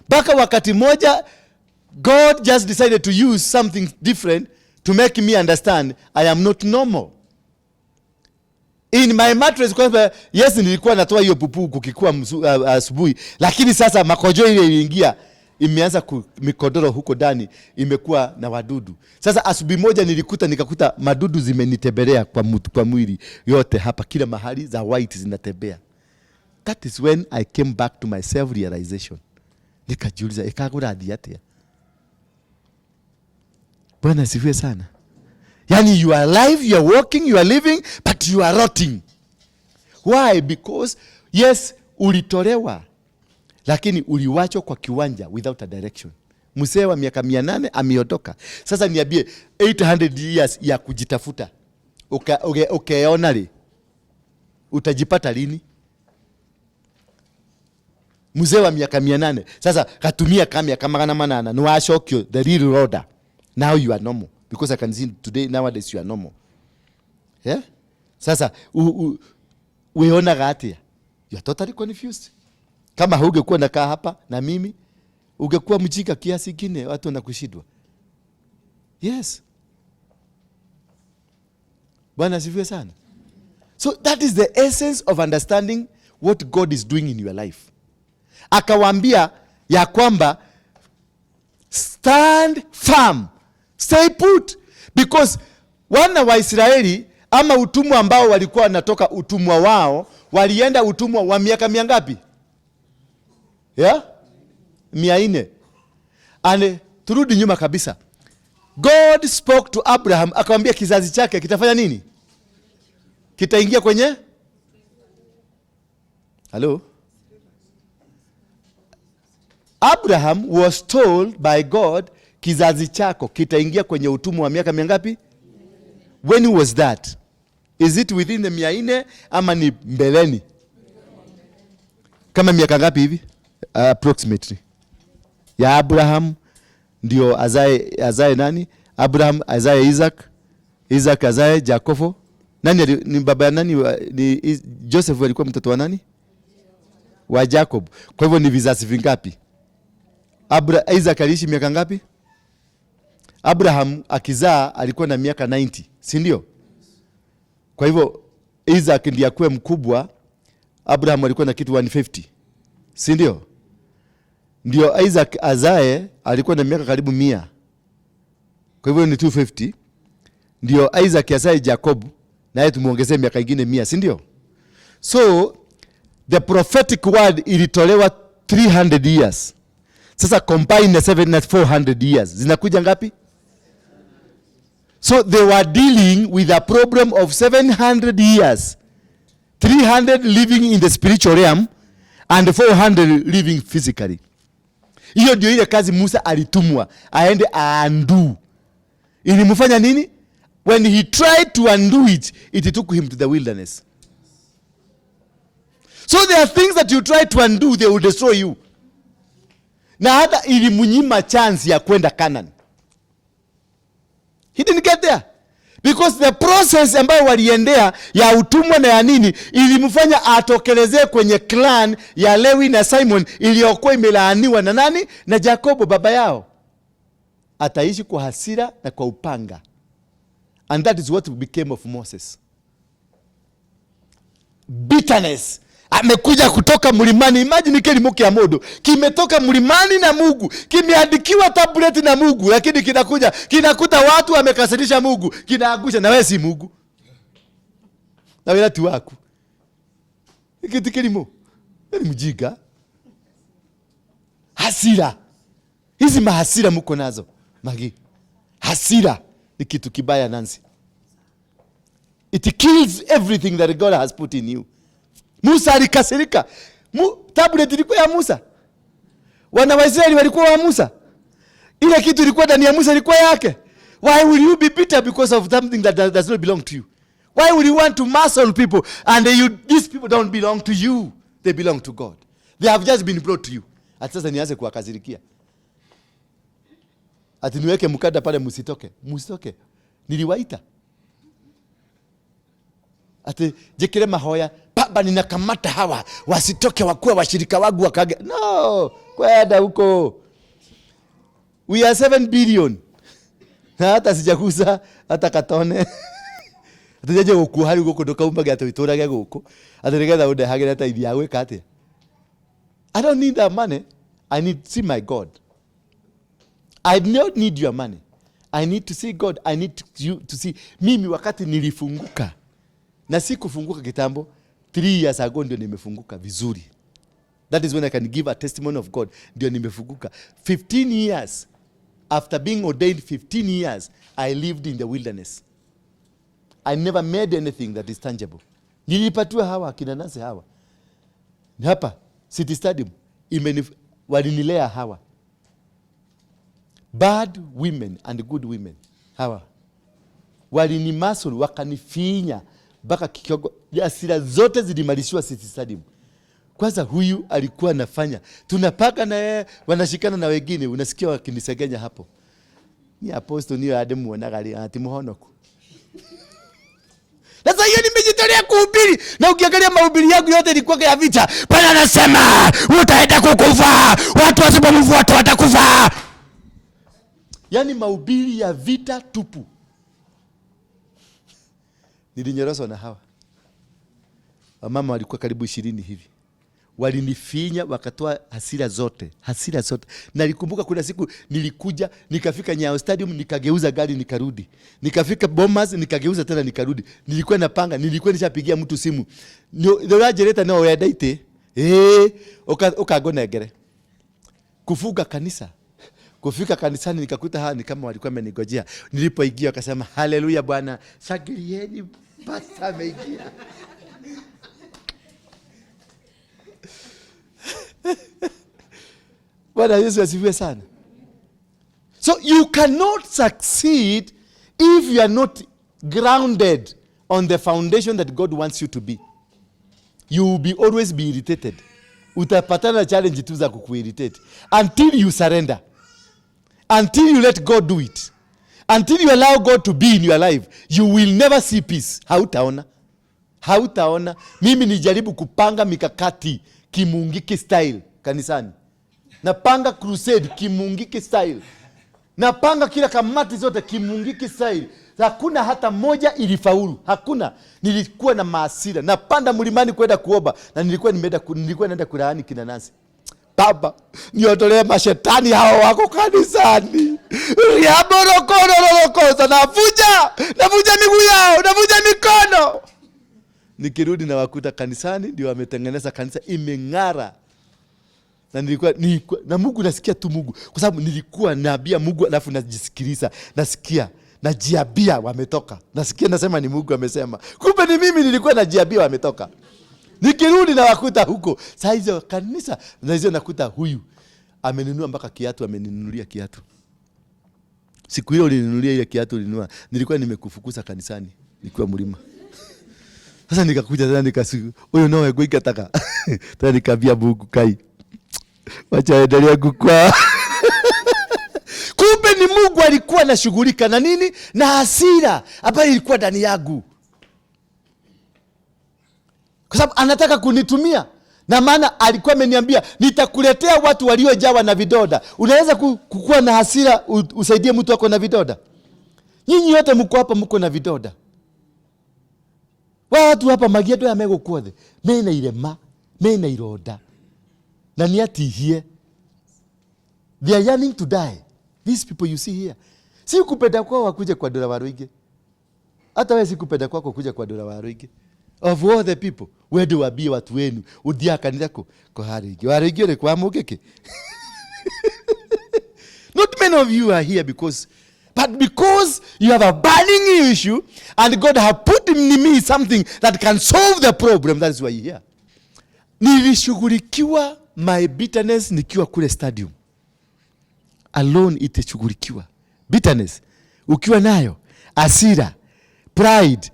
Mpaka wakati moja God just decided to use something different to make me understand I am not normal. In my mattress, kwamba yes, nilikuwa natoa hiyo pupu kukikuwa asubuhi, lakini sasa makojo ile iliingia imeanza mikodoro huko ndani imekuwa na wadudu. Sasa asubuhi moja nilikuta nikakuta madudu zimenitembelea kwa mwili yote hapa, kila mahali za white zinatembea. That is when I came back to my self realization. Nikajiuliza, ikagurathi atia? Bwana asifiwe sana. Yani you are alive, you are walking, you are living, but you are rotting. Why? Because yes, ulitolewa. Lakini uliwachwa kwa kiwanja without a direction. Mzee wa miaka 800 ameondoka. Sasa niambie, 800 years ya kujitafuta, ukeona li utajipata lini? Mzee wa miaka 800 sasa katumia ka miaka 800 niwacokio the real order. Now you are normal, because I can see today, nowadays you are normal, yeah? Sasa wionaga atia? You are totally confused. Kama hungekuwa nakaa hapa na mimi, ungekuwa mjinga kiasi kine watu wanakushindwa. Yes, Bwana asifiwe sana. So that is the essence of understanding what God is doing in your life. Akawaambia ya kwamba stand firm, stay put, because wana wa Israeli ama utumwa ambao walikuwa wanatoka utumwa wao, walienda utumwa wa miaka miangapi? Yeah? 400. And turudi nyuma kabisa, God spoke to Abraham, akamwambia kizazi chake kitafanya nini? Kitaingia kwenye, hello? Abraham was told by God, kizazi chako kitaingia kwenye utumwa wa miaka mingapi? When was that? Is it within the 400 ama ni mbeleni? Kama miaka ngapi hivi? Approximately. Ya Abraham ndio azae nani? Abraham azae Isaac, Isaac azae Jacobo. Nani ni baba ya nani? Ni Joseph alikuwa mtoto wa nani? Wa Jacob. Kwa hivyo ni vizazi vingapi? Isaac aliishi miaka ngapi? Abraham akizaa alikuwa na miaka 90, si ndio? Kwa hivyo Isaac ndiye akuwe mkubwa, Abraham alikuwa na kitu 150, si ndio? Ndio Isaac azae alikuwa na miaka karibu 100. Kwa hivyo ni 250. Ndio Isaac azae Jacob, naye tumuongezee miaka ingine 100, si ndio? So the prophetic word ilitolewa 300 years. Sasa combine na 7 na 400 years zinakuja ngapi? So they were dealing with a problem of 700 years. 300 living in the spiritual realm and 400 living physically. Hiyo ndio ile kazi Musa alitumwa aende undo. Ilimfanya nini? When he tried to undo it, it took him to the wilderness. So there are things that you try to undo, they will destroy you. Na hata ilimnyima chance ya kwenda Canaan. He didn't get there. Because the process ambayo waliendea ya utumwa na ya nini ilimfanya atokelezee kwenye clan ya Lewi na Simon iliyokuwa imelaaniwa na nani? Na Jacobo baba yao. Ataishi kwa hasira na kwa upanga. And that is what became of Moses. Bitterness. Amekuja kutoka mlimani. Imagine kilimo kia mundu kimetoka mlimani na Mungu, kimeandikiwa tablet na Mungu, lakini kinakuja kinakuta watu wamekasirisha Mungu, kinaangusha. Na wewe si Mungu na wira ti waku ikiti kilimo ni mjinga. Hasira hizi, mahasira muko nazo magi, hasira ni kitu kibaya, Nancy. It kills everything that God has put in you. Musa alikasirika. Tablet ilikuwa ya Musa. Wana wa Israeli walikuwa wa Musa. Ile kitu ilikuwa ndani ya Musa ilikuwa yake. Why will you be bitter because of something that does not belong to you? Why will you want to muscle people and these people don't belong to you? They belong to God. They have just been brought to you. Ati sasa nianze kuwakasirikia. Ati niweke mkanda pale msitoke. Msitoke. Niliwaita. Ati jikire mahoya, "Baba, ninakamata hawa wasitoke, wakuwa washirika wangu wakage." No, kwenda huko. We are 7 billion. Na hata sijagusa hata katone. Ati gũkuo harĩ gũkũ ndũkaumaga atĩ wĩtũrage gũkũ atĩ nĩgetha ũndehagĩre tithe ya gwĩka atĩa? I don't need that money. I need to see my God. I don't need your money. I need to see God. I need you to see. Mimi wakati nilifunguka, na si kufunguka kitambo, 3 years ago ndio nimefunguka vizuri. That is when I can give a testimony of God. Ndio nimefunguka. 15 years after being ordained, 15 years I lived in the wilderness. I never made anything that is tangible. Nilipatiwa hawa akina Nancy hawa hapa City Stadium. Imeni, walinilea hawa bad women and good women. Hawa walinimasuru, wakanifinya mpaka kikiogo. Hasira zote zilimalishiwa City Stadium. Kwanza huyu alikuwa anafanya tunapaka na yeye, wanashikana na wengine, unasikia wakinisegenya hapo, ni apostle niyo ademuonaga ri ati muhonoku. Sasa hiyo nimejitolea kuhubiri, na ukiangalia mahubiri yangu yote ilikuwa ya vita. Bwana anasema utaenda kukufa, watu wasipomfuata watakufa. Yaani mahubiri ya vita tupu. Nilinyoroswa na hawa wamama, walikuwa karibu 20 hivi, walinifinya wakatoa hasira zote, hasira zote. Nalikumbuka kuna siku nilikuja nikafika Nyayo Stadium nikageuza gari nikarudi, nikafika Bomas nikageuza tena nikarudi. Nilikuwa napanga, nilikuwa nishapigia mtu simu nĩũranjĩrĩte no wenda itĩ ĩĩ ũkangonengere kufunga kanisa. Kufika kanisani nikakuta hawa ni kama walikuwa wamenigojea. Nilipoingia wakasema, "Haleluya Bwana, shangilieni, pastor ameingia." Bwana Yesu asifiwe sana. So you cannot succeed if you are not grounded on the foundation that God wants you to be. You will be always be irritated. Utapatana na challenge tu za kukuirritate until you surrender. Until you let God do it. Until you allow God to be in your life, you will never see peace. Hautaona. Hautaona. Mimi nijaribu kupanga mikakati kimungiki style kanisani. Napanga crusade kimungiki style. Napanga kila kamati zote kimungiki style. Hakuna hata moja ilifaulu. Hakuna. Nilikuwa na maasira. Napanda mlimani kwenda kuomba na nilikuwa nimeenda nilikuwa naenda kulaani kina Nancy. Baba, niondolee mashetani hao wako kanisani. Riaborokororokosa, navunja, navunja miguu yao, navunja mikono. Nikirudi na wakuta kanisani ndio wametengeneza kanisa imeng'ara. Na nilikuwa na Mungu, nasikia tu Mungu kwa sababu nilikuwa naambia Mungu alafu najisikiliza, nasikia najiambia wametoka, nasikia nasema ni Mungu amesema, kumbe ni mimi nilikuwa najiambia wametoka. Nikirudi na wakuta huko saa hizo kanisa, na hizo nakuta huyu amenunua mpaka kiatu, ameninunulia kiatu. Siku hiyo ulininunulia ile kiatu ulinunua, nilikuwa nimekufukuza kanisani nikiwa mlima. Sasa nikakuja tena nikasiku huyu nowe kuikataka tena nikaambia Mungu kai wacha endelea kukua. Kumbe ni Mungu alikuwa anashughulika na nini? Na hasira ambayo ilikuwa ndani yangu, kwa sababu anataka kunitumia. Na maana alikuwa ameniambia nitakuletea watu waliojawa na vidoda. Unaweza kukuwa na hasira usaidie mtu ako na vidoda? Nyinyi yote mko hapa mko na vidoda. Watu hapa magiedo ya megũkuothe mena irema, mena ironda na ni atihie. They are yearning to die. These people you see here. Si kupenda kwao wakuje kwa Ndura Waruinge. Hata wewe si kupenda kwako kuja kwa Ndura Waruinge. Of all the people, wende wambie watu wenu uthia kanitha kũ kwa Waruinge. Waruinge uri kwa Mũngĩkĩ. Not many of you are here because, but because you have a burning issue and God have put in me something that can solve the problem. That is why you're here. Nilishughulikiwa my bitterness nikiwa kule stadium. Alone itashughulikiwa. Bitterness ukiwa nayo, hasira, pride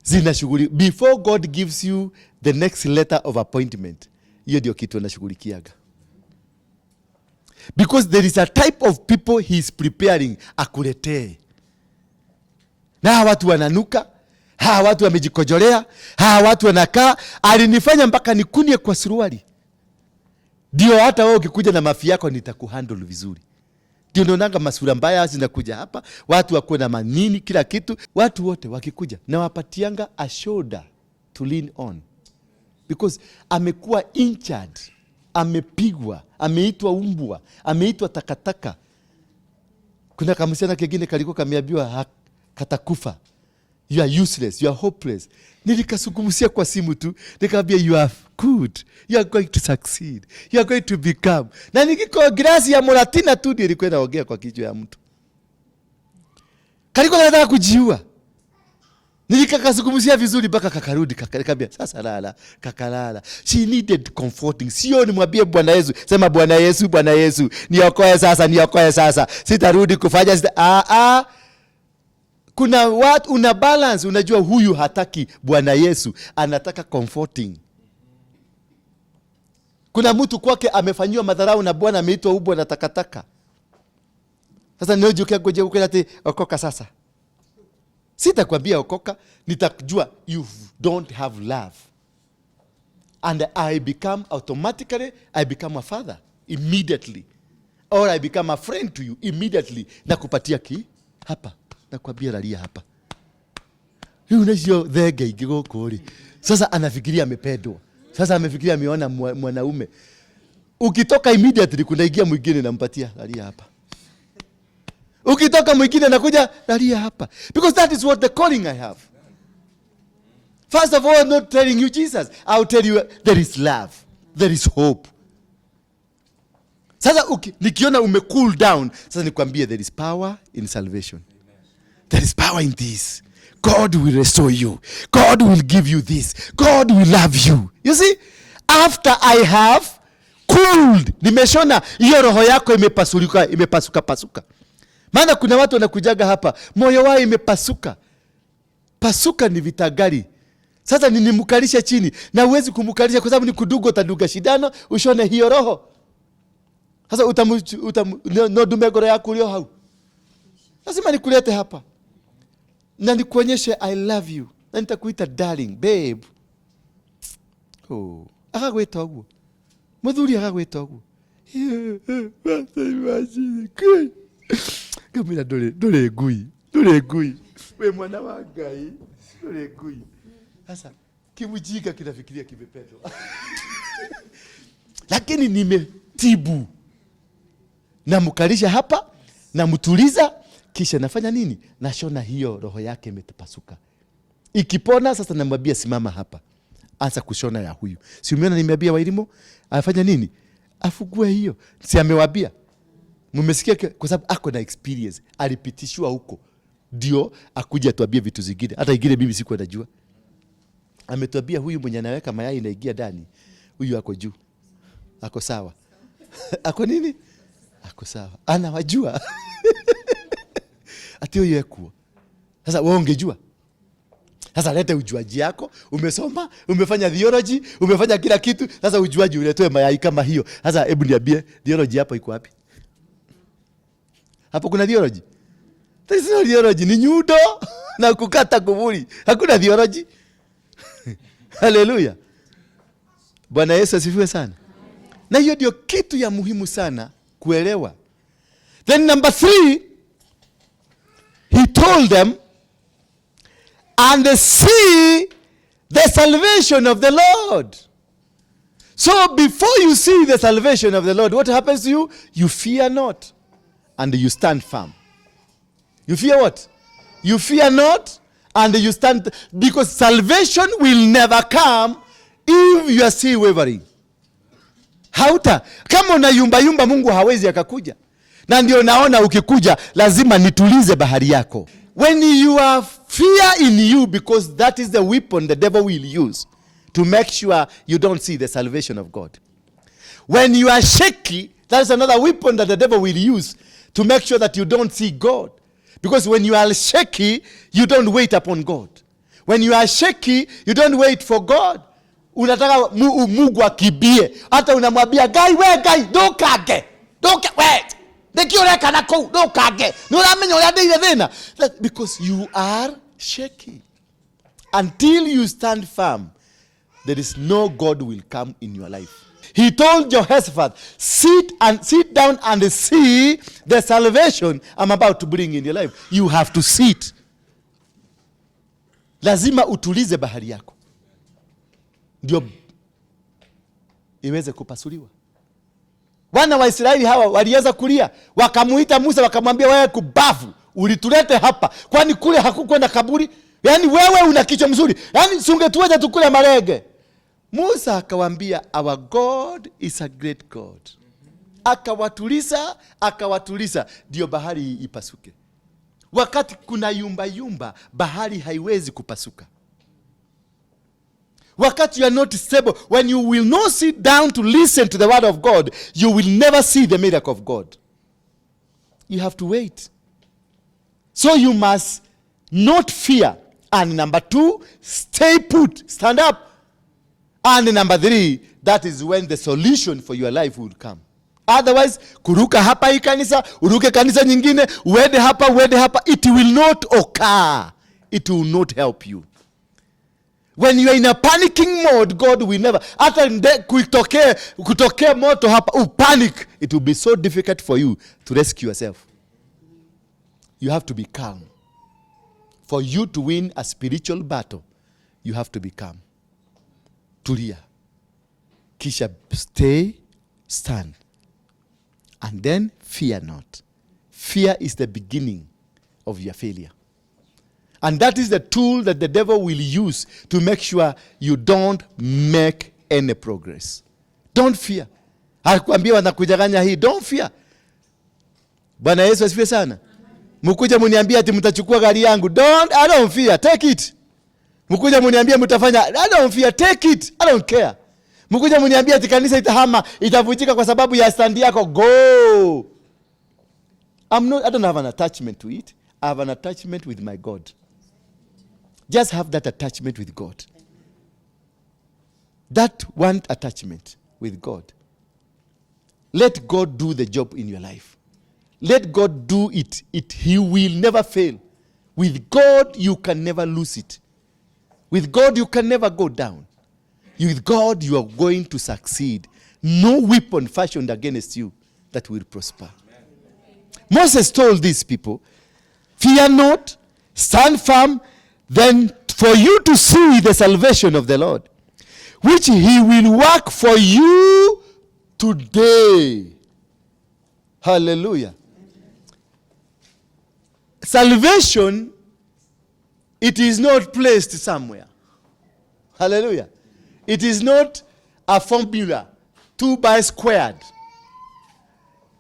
zinashughuli before God gives you the next letter of appointment. Hiyo ndio kitu anashughulikiaga. Because there is a type of people he is preparing akuletee. Na hawa watu wananuka, hawa watu wamejikojolea, hawa watu wanakaa. Alinifanya mpaka nikunie kwa suruali. Ndio hata wewe ukikuja na mafi yako nitakuhandle vizuri. Ndio naonanga masura mbaya zinakuja hapa, watu wako na manini kila kitu. Watu wote wakikuja na wapatianga a shoulder to lean on. Because amekuwa injured, amepigwa, ameitwa umbwa, ameitwa takataka. Kuna kamsichana kengine kalikuwa kameambiwa katakufa. You are useless, you are hopeless. Nilikasungumzia kwa simu tu, nikamwambia you are good, you are going to succeed, you are going to become. Na nikiko glasi ya muratina tu ndio ilikuwa inaongea kwa kichwa ya mtu. Kalikuwa kanataka kujiua. Nilikakazungumzia vizuri mpaka kakarudi, kakambia sasa lala, kakalala. She needed comforting. Sio nimwambie Bwana Yesu, sema Bwana Yesu, Bwana Yesu, niokoe sasa, niokoe sasa. Sitarudi kufanya sita. Ah, ah. Kuna watu una balance, unajua huyu hataki Bwana Yesu, anataka comforting. Kuna mtu kwake amefanyiwa madharau na Bwana, ameitwa ubwa na takataka. Sasa niojuke ngoje ukwenda ati okoka sasa. Sitakwambia okoka, nitakujua you don't have love. And I become automatically, I become a father immediately. Or I become a friend to you immediately. Nakupatia ki hapa. Nakwambia lalia hapa. Rĩu nacio thenge ingĩ gũkũ rĩ, sasa anafikiria amependwa, sasa amefikiria ameona mwanaume. Ukitoka immediately kunaingia mwingine, nampatia lalia hapa. Ukitoka mwingine nakuja lalia hapa, because that is what the calling I have. First of all, I'm not telling you Jesus. I'll tell you there is love, there is hope. Sasa nikiona ume cool down, sasa nikwambie there is power in salvation. There is power in this. God will restore you. God will give you this. God will love you. You see, after I have cooled, nimeshona hiyo roho yako imepasuka, imepasuka pasuka. Maana kuna watu wanakujaga hapa, moyo wao imepasuka. Pasuka ni vitagari. Sasa nimkalishe chini na huwezi kumkalisha kwa sababu ni kuduga, utaduga shindano ushone hiyo roho. Sasa utamu, utamu, no, no dume ngoro yaku ulio hau. Lazima nikulete hapa na nikuonyeshe I love you, na nitakuita darling, babe. Oh, agagwĩta ũguo mũthuri agagwĩta ũguo, ngamwĩra ndũrĩ ndũrĩ ngui, ndũrĩ ngui, wĩ mwana wa Ngai, ndũrĩ ngui. Sasa kimujinga kinafikiria kimependwa, lakini nimetibu, namkalisha hapa, namtuliza, kisha nafanya nini? Nashona hiyo roho yake imepasuka. Ikipona sasa namwambia simama hapa, anza kushona ya huyu. Si umeona nimeambia Wairimu afanya nini? Afugue hiyo. Si amewambia? Mmesikia? Kwa sababu ako na experience, alipitishwa huko ndio akuja atuambie vitu zingine, hata ingine mimi sikuwa najua. Ametuambia huyu mwenye anaweka mayai inaingia ndani, huyu ako juu, ako sawa, ako nini, ako sawa, anawajua ati huyu ekuo. Sasa wewe ungejua. Sasa lete ujuaji yako, umesoma, umefanya theology, umefanya kila kitu. Sasa ujuaji uletwe mayai kama hiyo. Sasa hebu niambie theology hapo iko wapi? Hapo kuna theology? There is no theology, ni nyundo na kukata kuburi. Hakuna theology. Haleluya. Bwana Yesu asifiwe sana. Na hiyo ndio kitu ya muhimu sana kuelewa. Then number three, he told them, and see the salvation of the Lord. So before you see the salvation of the Lord, what happens to you? You fear not, and you stand firm. You fear what? You fear not, and you stand, because salvation will never come if you are still wavering. Hauta kama unayumba yumba, Mungu hawezi akakuja. Na ndio naona ukikuja lazima nitulize bahari yako. When you have fear in you, because that is the weapon the devil will use to make sure you don't see the salvation of God. When you are shaky, that is another weapon that the devil will use to make sure that you don't see God. Because when you are shaky, you don't wait upon God. When you are shaky, you don't wait for God. Unataka Mungu akibie. Hata unamwambia Ngai, we Ngai, ndũkange. Ndũke we. Nĩkĩ ũreka na kũu, ndũkange. Nĩ ũramenya ũrĩa ndĩire thĩna. Because you are shaky. Until you stand firm, there is no God will come in your life. He told Jehoshaphat, sit down and see the salvation I'm about to bring in your life. You have to sit. Lazima utulize bahari yako ndio iweze kupasuliwa. Wana wa Israeli hawa walianza kulia, wakamuita Musa, wakamwambia, wewe kubavu, ulitulete hapa, kwani kule hakukwenda kaburi? Yaani wewe una kichwa mzuri, yaani sungetuweza tukule marege. Musa akawambia, our God is a great God. Akawatuliza, akawatuliza, ndio bahari ipasuke. Wakati kuna yumba yumba, bahari haiwezi kupasuka. Wakati you are not stable, when you will not sit down to listen to the word of God, you will never see the miracle of God. You have to wait. So you must not fear. And number two, stay put, stand up. And number three, that is when the solution for your life will come. Otherwise, kuruka hapa hii kanisa, uruke kanisa nyingine, uende hapa, uende hapa, it will not occur. It will not help you. When you are in a panicking mode, God will never. Hata kutokee moto hapa, upanic, it will be so difficult for you to rescue yourself. You have to be calm. For you to win a spiritual battle, you have to be calm. Tulia. Kisha stay, stand. And then fear not. Fear is the beginning of your failure. And that is the tool that the devil will use to make sure you don't make any progress. Don't fear. Hakuambia wanakunyang'anya hii. Don't fear. Bwana Yesu asifiwe sana. Mkuja muniambia ati mtachukua gari yangu. Don't, I don't fear. Take it. Mkuja muniambia mtafanya. I don't fear. Take it. I don't care. Mkuja muniambia ati kanisa itahama, itavunjika kwa sababu ya stand yako. Go. I'm not, I don't have an attachment to it. I have an attachment with my God. Just have that attachment with God. That one attachment with God. Let God do the job in your life. Let God do it. He will never fail. With God, you can never lose it. With God, you can never go down. With God, you are going to succeed. No weapon fashioned against you that will prosper. Moses told these people, "Fear not, stand firm, then for you to see the salvation of the Lord, which he will work for you today." Hallelujah. Salvation, it is not placed somewhere. Hallelujah. It is not a formula, 2 by squared.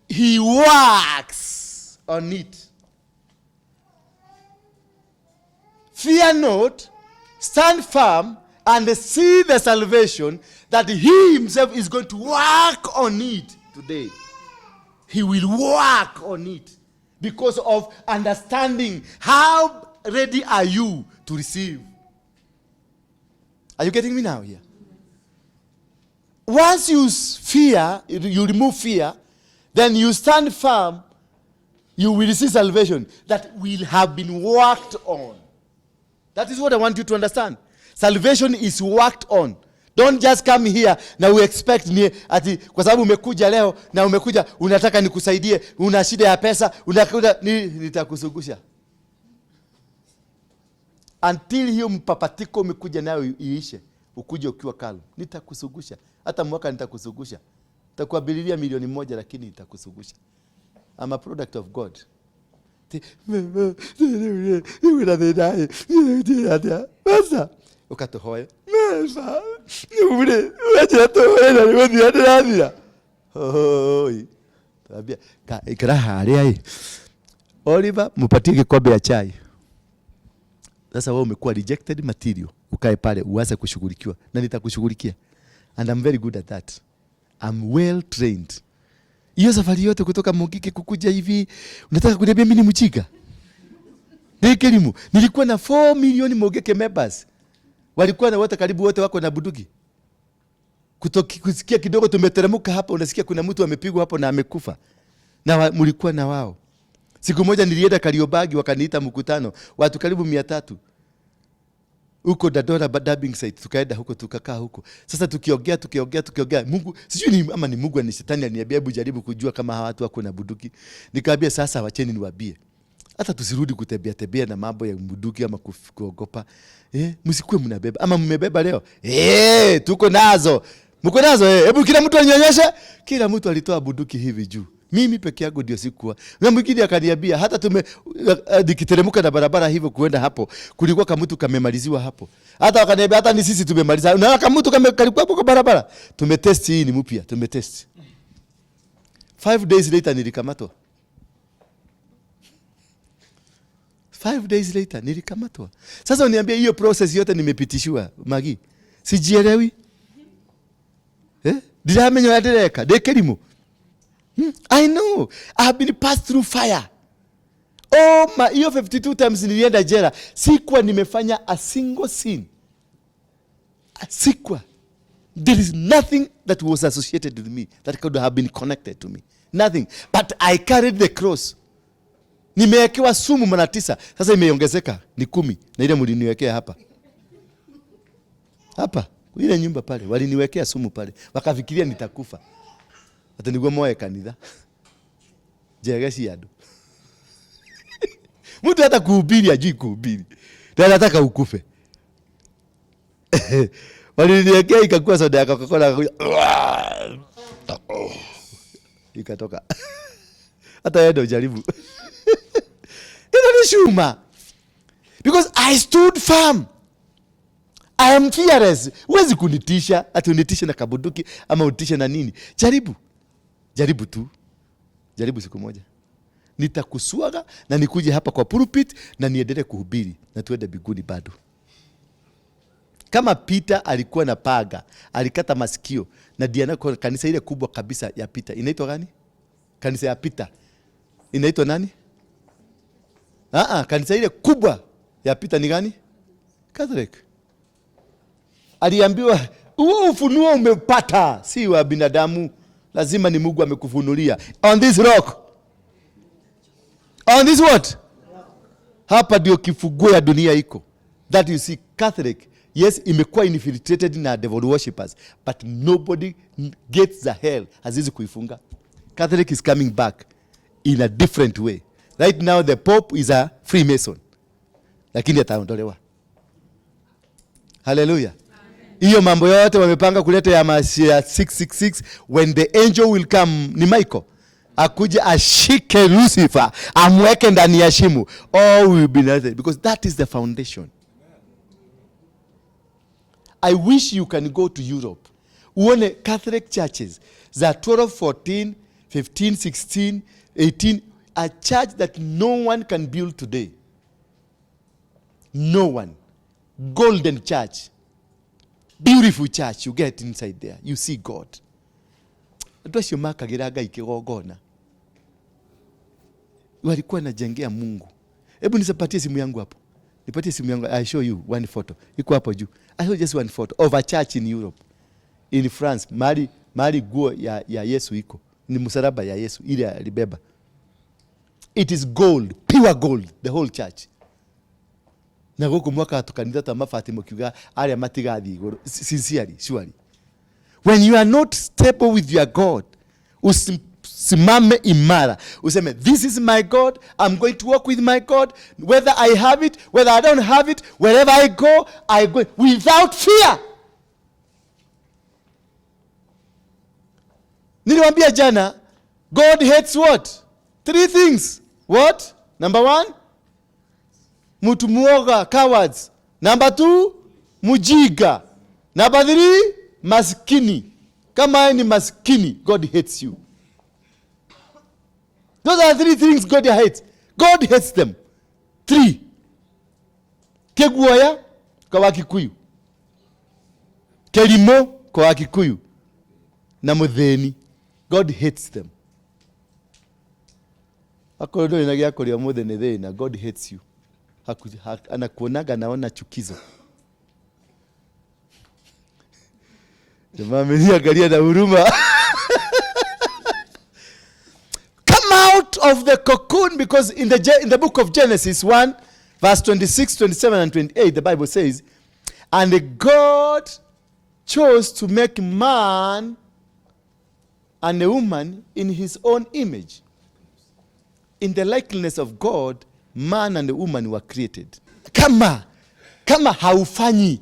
He works on it. Fear not, stand firm, and see the salvation that he himself is going to work on it today. He will work on it because of understanding how ready are you to receive. Are you getting me now here? Once you fear, you remove fear, then you stand firm, you will receive salvation that will have been worked on. That is what I want you to understand. Salvation is worked on. Don't just come here na we expect ni ati kwa sababu umekuja leo na umekuja unataka nikusaidie, una shida ya pesa, unakuja ni nitakusugusha. Until hiyo mpapatiko umekuja nayo iishe, ukuje ukiwa calm. Nitakusugusha. Hata mwaka nitakusugusha. Nitakuabiliria 1 milioni lakini nitakusugusha. I'm a product of God. Mesa ukatuhoya mesa ure urajira tuhoye na niguthira ndirathira. Hoi, tuambia ikara haria ĩ Oliver, mupatie kikombe ya chai. Sasa wewe umekuwa rejected material, ukae pale uanze kushughulikiwa na nitakushughulikia, and I'm very good at that. I'm well trained. Hiyo safari yote kutoka Mungiki kukuja hivi, unataka kuniambia mimi ni mjinga? Ndikirimu. Nilikuwa na 4 million Mungiki members. Walikuwa na wote, karibu wote wako na bunduki. Kusikia kidogo tumeteremka hapa, unasikia kuna mtu amepigwa hapo na amekufa. Na mlikuwa na wao. Siku moja nilienda Kariobangi, wakaniita mkutano, watu karibu 300. Huko Dandora dumping site, tukaenda huko tukakaa huko. Sasa tukiongea, tukiongea, tukiongea, Mungu sijui ni ama ni Mungu ni shetani aliniambia, "Hebu jaribu kujua kama hawa watu wako na bunduki." Nikaambia, "Sasa wacheni niwaambie. Hata tusirudi kutembea tembea na mambo ya bunduki ama kuogopa. Msikuwe mnabeba ama mmebeba leo? Tuko nazo. Mko nazo eh? Hebu kila mtu anyonyeshe." Kila mtu alitoa bunduki hivi juu. Mimi peke yangu ndio sikuwa. Na mwingine akaniambia hata tume nikiteremka na barabara hivyo kuenda hapo, kulikuwa kamutu kamemaliziwa hapo. Hata wakaniambia hata ni sisi tumemaliza. Na kamutu kame kalikuwa hapo kwa barabara. Tumetest, hii ni mpya, tumetest. 5 days later nilikamatwa. 5 days later nilikamatwa. Sasa uniambie, hiyo process yote nimepitishiwa, Magi, sijielewi, eh? Ndiramenya ũrĩa ndĩreka, ndĩ kĩrimũ. I know I have been passed through fire. Oh my, hiyo 52 times nilienda jela, sikuwa nimefanya a single sin. Sikuwa. There is nothing that was associated with me that could have been connected to me. Nothing. But I carried the cross. Nimewekewa sumu mara tisa, sasa imeongezeka ni 10, na ile mliniwekea hapa hapa ile nyumba pale, waliniwekea sumu pale, wakafikiria nitakufa, ati niguo moe kanitha njege cia andũ. Mtu hata kuhubiri ajui kuhubiri na anataka ukufe. Waliniwekea ikakuwa soda ya Coca-Cola, ikatoka. Hata yeye ndo jaribu ino ni cuma, because I stood firm. I am fearless. Huwezi kunitisha ati unitishe na kabunduki ama unitishe na nini. Jaribu, jaribu tu, jaribu siku moja nitakuswaga na nikuje hapa kwa pulpit na niendelee kuhubiri na tuende mbinguni bado. Kama Peter alikuwa na panga, alikata masikio na Diana, kwa kanisa ile kubwa kabisa ya Peter inaitwa gani? Kanisa ya Peter inaitwa nani? Ah ah, kanisa ile kubwa ya Peter ni gani? Catholic. Aliambiwa, "Huo ufunuo umepata si wa binadamu, lazima ni Mungu amekufunulia. On this rock." On this what? Hapa ndio kifunguo ya dunia iko. That you see, Catholic, yes, imekuwa infiltrated na devil worshippers, but nobody gates the hell haziwezi kuifunga. Catholic is coming back in a different way. Right now the Pope is a Freemason, lakini ataondolewa. Haleluya! Hiyo mambo yote wamepanga kuleta ya ya 666, when the angel will come, ni Michael, akuje ashike Lucifer, amweke ndani ya shimo, all will be nothing, because that is the foundation. I wish you can go to Europe uone Catholic churches za 12, 14, 15, 16, 18, a church that no one can build today. No one. Golden church, beautiful church. You get inside there, you see God. Andũ acio makagĩra Ngai kĩgongona, walikuwa najengea Mungu. Hebu nipatie simu yangu hapo, nipatie simu yangu. I show you one photo iko hapo juu. I show just one photo of a church in Europe, in France, mahali guo ya Yesu iko, ni msalaba ya Yesu ile alibeba. It is gold, pure gold, the whole church. Na gũkũ mwaka tũkanitha twa mabati mũkiuga arĩa matigathiĩ igũrũ. Sincerely, surely, when you are not stable with your God, usimame imara, useme, "This is my God. I'm going to walk with my God, whether I have it, whether I don't have it. Wherever I go, I go without fear." Niliwambia jana, God hates what? Three things. What? Number one, mtu muoga, cowards. Number two, mujiga. Number three, maskini. Kama wewe ni maskini, God hates you. Those are three things God hates. God hates them three: kĩguoya kwa Wakikuyu, kĩrimũ kwa Wakikuyu, na mũthĩni. God hates them. Akorwo ndũrĩ na gĩa kũrĩa ũmũthĩ nĩ thĩna, God hates you. Anakuonaga, naona chukizo. Jamaa ameniangalia na huruma. Come out of the cocoon, because in the book of Genesis 1 verse 26, 27 and 28, the Bible says, "And God chose to make man and a woman in his own image. In the likeness of God, man and woman were created." Kama haufanyi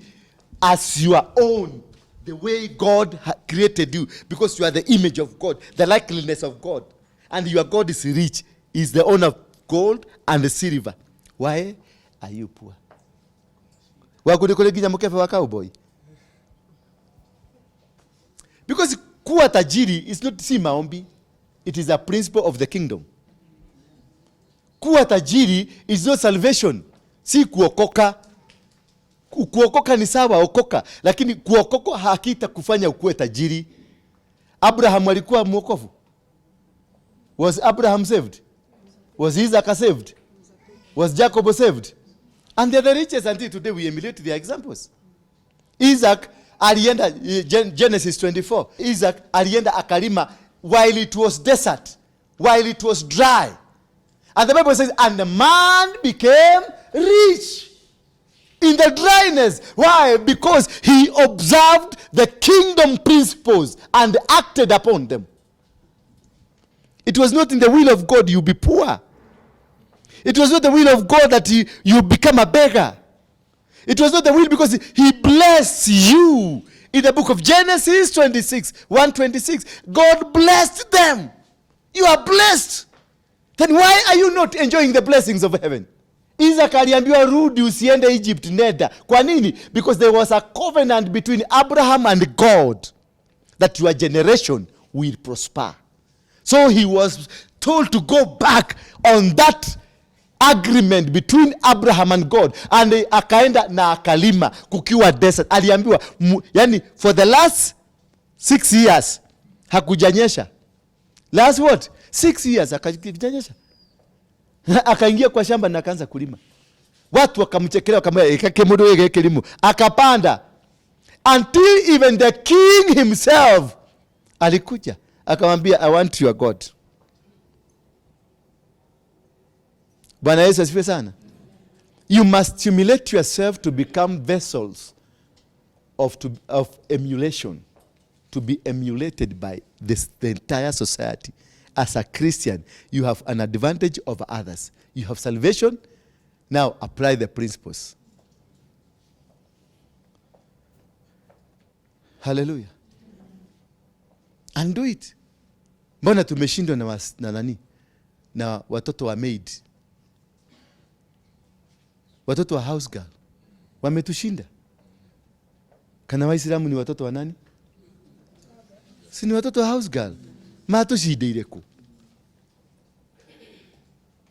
as your own, the way God created you, because you are the image of God, the likeness of God, and your God is rich, is the owner of gold and the silver, why are you poor? Waku nĩ kũrĩ nginya mũkebe wa cowboy, because kuwa tajiri is not, si maombi, it is a principle of the kingdom. Kuwa tajiri is not salvation. Si kuokoka. Kuokoka ni sawa, okoka, lakini kuokoka hakita kufanya ukuwe tajiri. Abraham alikuwa mwokovu? Was Abraham saved? Was Isaac saved? Was Jacob saved? And they're the richest until today. We emulate their examples. Isaac alienda, Genesis 24. Isaac alienda akalima while it was desert, while it was dry. And the Bible says, and the man became rich in the dryness. Why? Because he observed the kingdom principles and acted upon them. It was not in the will of God you be poor. It was not the will of God that you become a beggar. It was not the will, because he blessed you. In the book of Genesis 26, 126, God blessed them. You are blessed. Then why are you not enjoying the blessings of heaven? Isaac aliambiwa rudi, usiende Egypt, nenda. Kwa nini? Because there was a covenant between Abraham and God that your generation will prosper. So he was told to go back on that agreement between Abraham and God, and akaenda na akalima kukiwa desert. Aliambiwa yani for the last 6 years hakujanyesha. Last what? 6 years hakujanyesha. Akaingia kwa shamba na akaanza kulima. Watu wakamchekelea, wakamwambia, "Ekake mundu ege kilimo." Akapanda until even the king himself alikuja akamwambia, I want your God. Bwana Yesu asifiwe sana. You must stimulate yourself to become vessels of emulation, to be emulated by the entire society. As a Christian, you have an advantage over others. You have salvation. Now apply the principles. Hallelujah. And do it. Mbona tumeshindwa na nani? Na watoto wa maid. Watoto wa house girl. Wametushinda. Kana Waislamu ni watoto wa nani? Si ni watoto wa house girl. Matushindeire ku?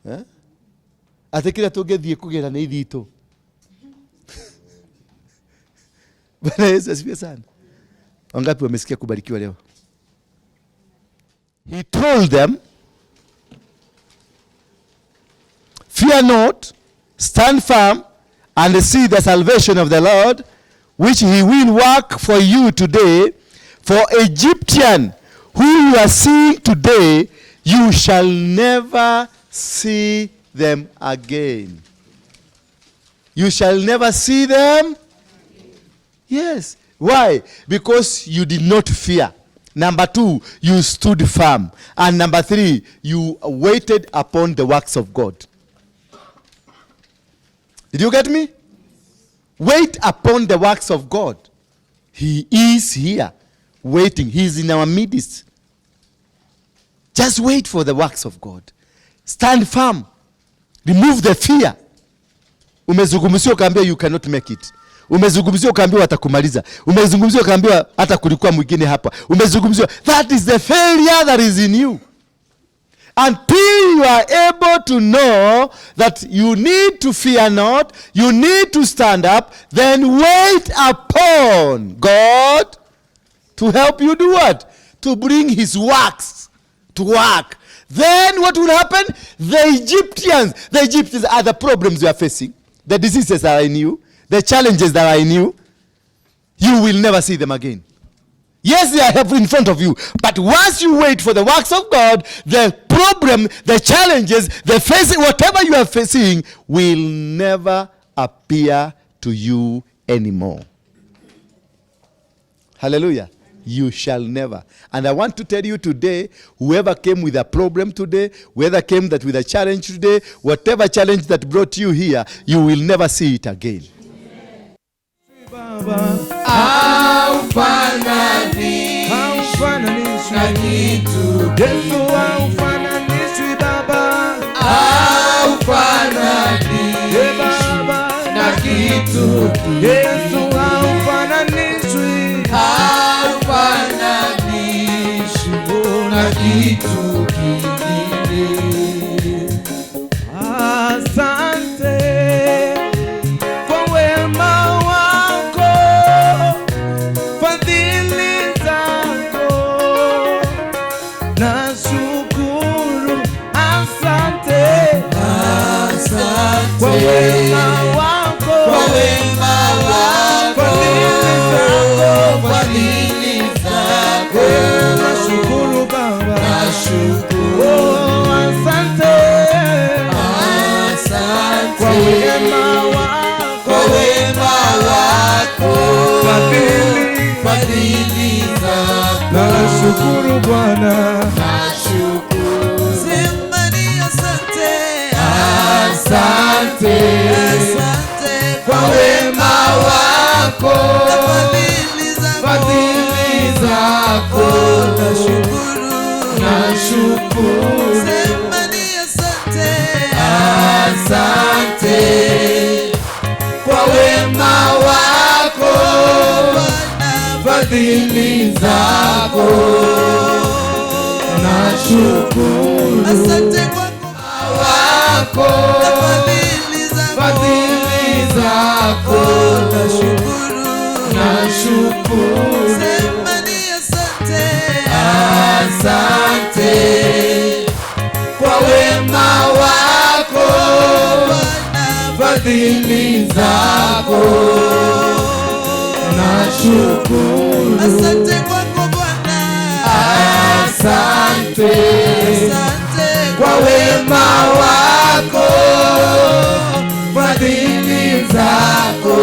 Eh? Ate kila tũngĩthiĩ kũgĩra nĩ ithitũ. Bwana Yesu asifiwe sana. Wangapi wamesikia kubarikiwa leo? He told them, fear not, stand firm, and see the salvation of the Lord, which he will work for you today. For Egyptian, who you are seeing today, you shall never see them again. You shall never see them? Yes. Why? Because you did not fear. Number 2, you stood firm. And number 3, you waited upon the works of God. Did you get me? Wait upon the works of God. He is here waiting. He is in our midst. Just wait for the works of God. Stand firm. Remove the fear. Umezungumziwa ukaambiwa you cannot make it. Umezungumziwa ukaambiwa watakumaliza. Umezungumziwa ukaambiwa hata kulikuwa mwingine hapa. Umezungumziwa. That is the failure that is in you. Until you are able to know that you need to fear not, you need to stand up, then wait upon God to help you do what? To bring his works to work. Then what will happen? The Egyptians are the problems you are facing, the diseases that are in you, the challenges that are in you. You will never see them again. Yes, they are in front of you. But once you wait for the works of God, the problem, the challenges, the facing, whatever you are facing will never appear to you anymore. Hallelujah. You shall never. And I want to tell you today, whoever came with a problem today, whoever came that with a challenge today, whatever challenge that brought you here, you will never see it again. Kitu kingine. Fadhili zako nashukuru, asante kwa wema wako, Kwa wema wako, fadhili zako, fadhili zako, nashukuru Baba, nashukuru. Oh, asante Asante kwa wema wako, kwa wema wako, fadhili, fadhili zako, nashukuru Bwana. Nashukuru. Sema ni asante, asante, asante kwa wema wako na fadhili zako, Fadhili zako, nashukuru, nashukuru. Sema ni asante, asante kwa wema wako Bwana, Fadhili zako nashukuru, asante kwako wako na fadhili zako, fadhili zako nashukuru, nashukuru, sema ni asante, asante kwa wema wako, Bwana, fadhili zako nashukuru, asante kwako Bwana, asante asante kwa wema wako, fadhili zako.